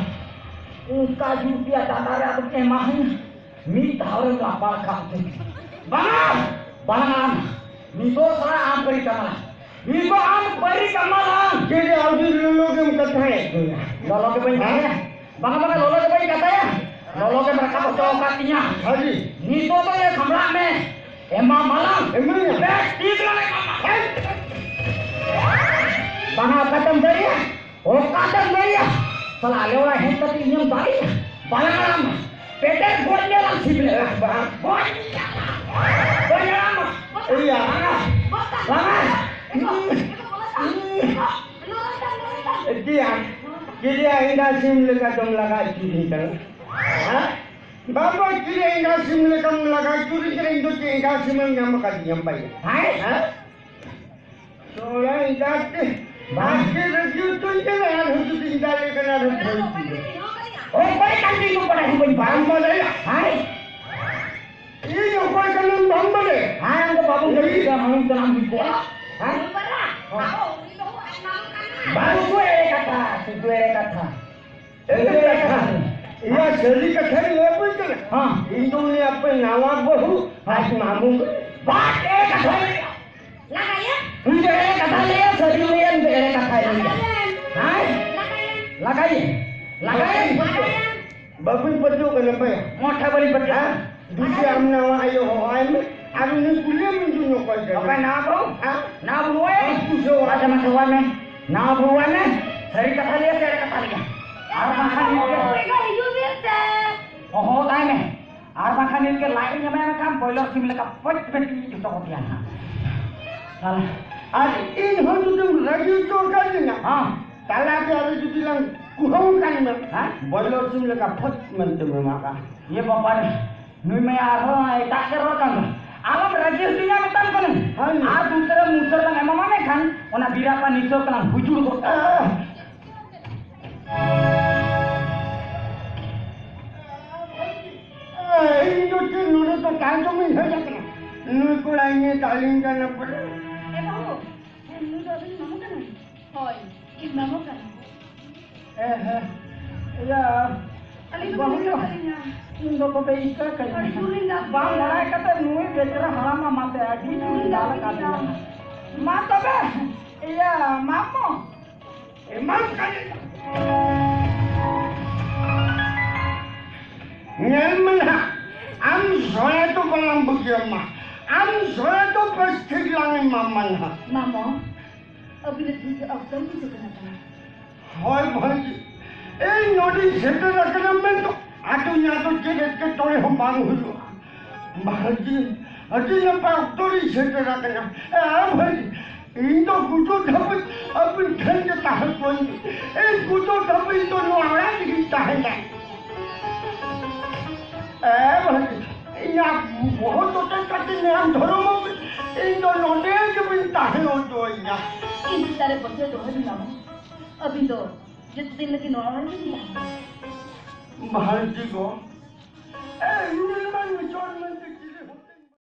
ᱚᱱᱠᱟ ᱡᱩᱫᱤᱭᱟ ᱰᱟᱸᱰᱟ ᱨᱮ ᱟᱫᱚᱢ ᱮᱢᱟᱦᱟᱹᱧ, ᱢᱤᱫ ᱫᱷᱟᱣ ᱨᱮᱢ ᱨᱟᱯᱟᱜ ᱠᱟᱜ ᱛᱤᱧ᱾ ᱵᱟᱝᱟ, ᱵᱟᱝᱟ, ᱟᱢ ᱱᱤᱛᱚᱜ ᱥᱟᱞᱟ ᱟᱢ ᱵᱟᱹᱲᱤ ᱠᱟᱢᱟᱞᱟ, ᱱᱤᱛᱚᱜ ᱟᱢ ᱵᱟᱹᱲᱤ ᱠᱟᱢᱟᱞᱟ᱾ ᱪᱮᱫ ᱟᱹᱰᱤ ᱞᱚᱞᱚ ᱜᱮᱢ ᱠᱟᱛᱷᱟᱭᱮᱫ ᱫᱚᱭᱟ? ᱞᱚᱞᱚ ᱜᱮ ᱵᱟᱹᱧ ᱠᱟᱛᱷᱟᱭᱟ᱾ ᱵᱟᱝᱟ, ᱵᱟᱝᱟ, ᱞᱚᱞᱚ ᱜᱮ ᱵᱟᱹᱧ ᱠᱟᱛᱷᱟᱭᱟ᱾ ᱞᱚᱞᱚ ᱜᱮᱢ ᱨᱟᱠᱟᱵ ᱦᱚᱪᱚ ᱟᱠᱟᱫ ᱛᱤᱧᱟ᱾ ᱦᱟᱹᱡᱤ᱾ ᱱᱤᱛᱚᱜ ᱫᱚ ᱮ ᱥᱟᱢᱵᱲᱟᱜ ᱢᱮ᱾ ᱮᱢᱟ ᱢᱟᱞᱟᱝ᱾ ᱮᱢᱟᱹᱧᱟ᱾ ᱵᱮᱥ, ᱴᱷᱤᱠ ᱞᱟᱝ ᱮᱢᱟᱢᱟ᱾ ᱦᱮᱸ᱾ ᱵᱟᱝᱟ, ᱚᱠᱟᱛᱮᱢ ᱫᱟᱲᱮᱭᱟᱜᱼᱟ? ᱚᱠᱟᱛᱮᱢ ᱫᱟᱲᱮᱭᱟᱜᱼᱟ? ᱥᱟᱞᱟ, ᱟᱞᱮ ᱚᱲᱟᱜ ᱦᱮᱡ ᱠᱟᱛᱮ ᱤᱧᱮᱢ ᱫᱟᱲᱮᱭᱟᱜᱼᱟ? ᱵᱟᱞᱟᱝ ᱟᱲᱟᱜ ᱟᱢᱟ᱾ ᱯᱮᱴᱮᱨ ᱜᱚᱡ ᱢᱮ ᱞᱟᱝ ᱥᱤᱵᱤᱞ᱾ ᱵᱟᱝ᱾ ᱜᱚᱡ᱾ ᱜᱚᱡ ᱟᱲᱟᱜ ᱟᱢᱟ᱾ ᱤᱭᱟ᱾ ᱵᱟᱝᱟ᱾ ᱵᱟᱝᱟ᱾ ᱤᱭᱟ᱾ ᱪᱮᱫ ᱭᱟ, ᱪᱮᱫ ᱭᱟ, ᱮᱸᱜᱟ ᱥᱤᱢ ᱞᱮᱠᱟ ᱫᱚᱢ ᱞᱟᱜᱟ ᱦᱚᱪᱚᱭᱤᱧ ᱠᱟᱱᱟ? ᱦᱮᱸ? ᱵᱟᱵᱟ, ᱪᱮᱫ ᱮᱸᱜᱟ ᱥᱤᱢ ᱞᱮᱠᱟᱢ ᱞᱟᱜᱟ ᱦᱚᱪᱚᱭᱤᱧ ᱠᱟᱱᱟ? ᱤᱧ ᱫᱚ ᱪᱮᱫ ᱮᱸᱜᱟ ᱥᱤᱢᱮᱢ ᱧᱟᱢ ᱟᱠᱟᱫᱤᱧᱟ ᱵᱟᱭᱟ? ᱦᱮᱸ? ᱦᱮᱸ? ᱛᱚᱲᱟ ᱮᱸᱜᱟᱛᱮ ᱵᱟᱝ᱾ ᱟᱡ ᱜᱮ ᱨᱟᱹᱜᱤ ᱦᱚᱪᱚᱧ ᱠᱟᱱᱟ, ᱟᱨᱦᱚᱸ ᱡᱩᱫᱤᱧ ᱫᱟᱲᱮ ᱠᱟᱱᱟ, ᱟᱨᱦᱚᱸ ᱵᱷᱟᱹᱜᱤ ᱜᱮ᱾ ᱚᱠᱚᱭ ᱠᱟᱱ ᱪᱚᱭ ᱠᱚ ᱵᱟᱲᱟᱭ ᱦᱚᱸ ᱵᱟᱹᱧ ᱵᱟᱲᱟᱭ᱾ ᱵᱟᱢ ᱵᱟᱲᱟᱭᱟ? ᱦᱮᱸ? ᱤᱧ ᱚᱠᱚᱭ ᱠᱟᱱᱟᱧ ᱵᱟᱢ ᱵᱟᱲᱟᱭᱟ? ᱦᱮᱸ, ᱟᱢ ᱫᱚ ᱵᱟᱹᱵᱩ ᱤᱧ ᱠᱟᱱᱟᱢ, ᱦᱟᱲᱟᱢ ᱠᱟᱱᱟᱢ ᱦᱩᱭ ᱠᱚᱜᱼᱟ᱾ ᱦᱮᱸ? ᱵᱟᱝ, ᱥᱩᱫᱷᱩ ᱮᱲᱮ ᱠᱟᱛᱷᱟ, ᱥᱩᱫᱷᱩ ᱮᱲᱮ ᱠᱟᱛᱷᱟ᱾ ᱮᱲᱮ ᱠᱟᱛᱷᱟ᱾ ᱤᱭᱟ, ᱥᱟᱹᱨᱤ ᱠᱟᱛᱷᱟ ᱞᱟᱹᱭ ᱟᱯᱮ ᱠᱟᱱᱟ᱾ ᱦᱮᱸ᱾ ᱤᱧ ᱫᱚ ᱩᱱᱤ ᱟᱯᱮ ᱱᱟᱣᱟ ᱵᱟᱹᱦᱩ, ᱟᱡ ᱢᱟᱢᱩ᱾ ᱵᱟᱝ, ᱮᱲᱮ ᱠᱟᱛᱷᱟ᱾ ᱞᱟᱜᱟᱭᱟ? ᱤᱧ ᱫᱚ ᱮᱲᱮ ᱠᱟᱛᱷᱟ ᱞᱟᱹᱭᱟ, ᱥᱟᱹᱨᱤ ᱞᱟᱹᱭᱟ, ᱤᱧ ᱫᱚ ᱮᱲᱮ ᱠᱟᱛᱷᱟ ᱞᱟᱹᱭᱟ᱾ ᱞᱟᱜᱟᱭᱟ? ᱞᱟᱜᱟᱭᱟ᱾ ᱞᱟᱜᱟᱭᱟ᱾ ᱵᱟᱹᱵᱩᱧ ᱯᱟᱹᱛᱭᱟᱹᱣ ᱠᱟᱱᱟ ᱵᱟᱭᱟ᱾ ᱢᱚᱴᱷᱟ ᱵᱟᱹᱞᱤᱧ ᱯᱟᱹᱛᱭᱟᱹᱣ᱾ ᱦᱮᱸ? ᱡᱩᱫᱤ ᱟᱢ ᱱᱟᱣᱟ ᱟᱭᱳ ᱦᱚᱦᱚ ᱟᱭ ᱢᱮ, ᱟᱨ ᱩᱱᱤ ᱠᱩᱞᱤᱭᱮᱢ ᱤᱧ ᱫᱩᱧ ᱚᱠᱚᱭ ᱠᱟᱱᱟ? ᱚᱠᱚᱭ ᱱᱟᱣᱟ ᱵᱟᱹᱦᱩ? ᱦᱮᱸ? ᱱᱟᱣᱟ ᱵᱟᱹᱦᱩ ᱳᱭ᱾ ᱵᱩᱡᱷᱟᱹᱣᱟ᱾ ᱟᱪᱪᱷᱟ, ᱢᱟ ᱦᱚᱦᱚ ᱟᱭ ᱢᱮ᱾ ᱱᱟᱣᱟ ᱵᱟᱹᱦᱩ ᱟᱭ ᱢᱮ᱾ ᱥᱟᱹᱨᱤ ᱠᱟᱛᱷᱟ ᱞᱟᱹᱭᱟ ᱥᱮ ᱮᱲᱮ ᱠᱟᱛᱷᱟ ᱞᱟᱹᱭᱟ? ᱟᱨ ᱵᱟᱝᱠᱷᱟᱱ ᱱᱤᱝᱠᱟᱹ ᱦᱤᱡᱩᱜ ᱵᱤᱱ ᱥᱮ᱾ ᱦᱚᱦᱚ ᱟᱭ ᱢᱮ᱾ ᱟᱨ ᱵᱟᱝᱠᱷᱟᱱ ᱱᱤᱝᱠᱟᱹ ᱞᱟᱡ ᱨᱮ ᱧᱟᱢᱟᱭ ᱢᱮᱠᱷᱟᱱ ᱵᱚᱭᱞᱚᱨ ᱥᱤᱢ ᱞᱮᱠᱟ ᱯᱚᱪ ᱯᱮᱴ ᱡᱚᱛᱚ ᱠᱚ ᱛᱮᱭᱟᱨᱟ᱾ ᱛᱟᱦᱞᱮ ᱟᱨ ᱤᱧ ᱦᱚᱸ ᱡᱩᱫᱤᱢ ᱨᱟᱹᱜᱤ ᱦᱚᱪᱚ ᱠᱟᱫᱤᱧᱟ, ᱦᱮᱸ᱾ ᱛᱟᱞᱟ ᱨᱮ ᱟᱨᱚ ᱡᱩᱫᱤ ᱞᱟᱝ ᱠᱩᱦᱟᱹᱣ ᱠᱟᱱ ᱢᱮ, ᱦᱮᱸ? ᱵᱚᱭᱞᱚᱨ ᱥᱤᱢ ᱞᱮᱠᱟ ᱯᱷᱚᱪ ᱢᱮᱱᱛᱮᱢ ᱮᱢᱟᱜᱼᱟ᱾ ᱤᱭᱟᱹ ᱵᱟᱵᱟ ᱨᱮ, ᱱᱩᱭ ᱢᱟ ᱟᱨᱦᱚᱸ ᱮᱴᱟᱜ ᱜᱮ ᱨᱚᱲ ᱠᱟᱱ ᱫᱚ᱾ ᱟᱞᱚᱢ ᱨᱟᱹᱜᱤ ᱦᱚᱪᱚᱧᱟ ᱢᱮᱛᱟᱢ ᱠᱟᱹᱱᱟᱹᱧ᱾ ᱦᱳᱭ᱾ ᱟᱨ ᱫᱩᱥᱨᱟᱹ ᱢᱩᱥᱟᱹᱨ ᱞᱟᱝ ᱮᱢᱟᱢᱟ ᱢᱮᱱᱠᱷᱟᱱ ᱚᱱᱟ ᱵᱤᱨᱟᱯᱟ ᱱᱤᱥᱟᱹᱨ ᱛᱮᱞᱟᱝ ᱦᱩᱡᱩᱲ ᱜᱚᱫ ᱠᱟᱜᱼᱟ᱾ ᱟᱦ! ᱤᱧ ᱫᱚ ᱪᱮᱫ ᱱᱚᱰᱮ ᱫᱚ ᱛᱟᱭᱚᱢᱤᱧ ᱦᱮᱡ ᱟᱠᱟᱱᱟ᱾ ᱱᱩᱭ ᱠᱚᱲᱟ ᱤᱧᱮ ᱫᱟᱞᱤᱧ ᱠᱟᱱᱟ ᱯᱟᱞᱮ᱾ ᱮ ᱵᱟᱹᱵᱩ, ᱱᱩᱭ ᱫᱚ ᱟᱵᱤᱱ ᱢᱟᱢᱚ ᱠᱟᱱᱟᱭ? ᱦᱳᱭ, ᱤᱧ ᱢᱟᱢᱚ ᱠᱟᱱᱟ᱾ ᱦᱮᱸ, ᱦᱮᱸ᱾ ᱤᱭᱟᱹ, ᱟᱹᱞᱤᱧ ᱫᱚ ᱵᱟᱹᱦᱩ ᱵᱟᱹᱞᱤᱧ ᱫᱚ, ᱫᱟᱲᱮᱭᱟᱜᱼᱟ᱾ ᱤᱧ ᱫᱚ ᱛᱚᱵᱮ ᱤᱠᱟᱹ ᱠᱟᱹᱧ ᱢᱮ᱾ ᱟᱹᱰᱤ ᱡᱳᱨᱤᱧ ᱫᱟᱜ ᱵᱟᱝ ᱵᱟᱲᱟᱭ ᱠᱟᱛᱮ ᱱᱩᱭ ᱵᱮᱪᱟᱨᱟ ᱦᱟᱲᱟᱢ ᱢᱟ ᱢᱟᱛᱮ ᱟᱹᱰᱤ ᱡᱳᱨᱤᱧ ᱫᱟᱞ ᱟᱠᱟᱫᱮᱭᱟ᱾ ᱢᱟ ᱛᱚᱵᱮ, ᱤᱭᱟᱹ, ᱢᱟᱢᱚ, ᱮᱢᱟᱢ ᱠᱟᱹᱱᱟᱹᱧ᱾ ᱧᱮᱞ ᱢᱮ ᱱᱟᱦᱟᱜ, ᱟᱢ ᱥᱚᱭᱟ ᱫᱚ ᱵᱟᱞᱟᱝ ᱵᱩᱡᱷᱟᱹᱣ ᱢᱟ, ᱟᱢ ᱥᱚᱭᱟ ᱫᱚ ᱵᱮᱥ ᱴᱷᱤᱠ ᱞᱟᱝ ᱮᱢᱟᱢᱟ ᱱᱟᱦᱟᱜ᱾ ᱢᱟᱢᱚ, ᱟᱹᱵᱤᱱᱟᱜ ᱵᱩᱡᱷᱟᱹᱣ ᱚᱠᱛᱚ ᱵᱩᱡᱷᱟᱹᱣ ᱠᱟᱱᱟ ᱛᱟᱢᱟ᱾ ᱦᱳᱭ ᱵᱷᱟᱹᱭ, ᱤᱧ ᱱᱚᱰᱮᱧ ᱥᱮᱴᱮᱨ ᱟᱠᱟᱱᱟ ᱢᱮᱱᱫᱚ ᱟᱹᱛᱩ ᱧᱟ ᱫᱚ ᱪᱮᱫ ᱮᱴᱠᱮᱴᱚᱬᱮ ᱦᱚᱸ ᱵᱟᱝ ᱦᱩᱭᱩᱜᱼᱟ᱾ ᱵᱷᱟᱹᱭ, ᱟᱹᱰᱤ ᱱᱟᱯᱟᱭ ᱚᱠᱛᱚ ᱨᱤᱧ ᱥᱮᱴᱮᱨ ᱟᱠᱟᱱᱟ᱾ ᱮ ᱵᱷᱟᱹᱭ, ᱤᱧ ᱫᱚ ᱜᱩᱡᱩᱜ ᱫᱷᱟᱹᱵᱤᱡ ᱟᱹᱵᱤᱱ ᱴᱷᱮᱱ ᱜᱮ ᱛᱟᱦᱮᱸ ᱠᱚᱜ ᱤᱧ᱾ ᱤᱧ ᱜᱩᱡᱩᱜ ᱫᱷᱟᱹᱵᱤᱡ ᱫᱚ ᱱᱚᱣᱟ ᱚᱲᱟᱜ ᱨᱮᱜᱤᱧ ᱛᱟᱦᱮᱱᱟ᱾ ᱮ ᱵᱷᱟᱹᱭ, ᱤᱧᱟᱹᱜ ᱵᱚᱦᱚᱜ ᱡᱚᱴᱮ ᱠᱟᱛᱮ ᱧᱟᱢ ᱫᱷᱚᱨᱚᱢ ᱟᱹᱵᱤᱱ, ᱤᱧ ᱫᱚ ᱱᱚᱰᱮ ᱜᱮᱵᱤᱱ ᱛᱟᱦᱮᱸ ᱦᱚᱪᱚᱭᱤᱧᱟ᱾ ᱤᱧ ᱪᱮᱛᱟᱱ ᱨᱮ ᱯᱟᱹᱛᱭᱟᱹᱣ ᱫᱚᱦᱚᱭ ᱵᱤᱱ ᱢᱟᱢᱚ᱾ ᱟᱹᱵᱤᱱ ᱫᱚ ᱡᱚᱛᱚ ᱫᱤᱱ ᱞᱟᱹᱜᱤᱫ ᱱᱚᱣᱟ ᱚᱲᱟᱜ ᱨᱮᱜᱮ ᱵᱤᱱ ᱛᱟᱦᱮᱱᱟ᱾ ᱵᱷᱟᱹᱭ ᱡᱤ ᱜᱚ, ᱮ, ᱤᱧ ᱨᱮᱱ ᱢᱟ ᱱᱤᱪᱚᱲ ᱢᱮᱱᱛᱮ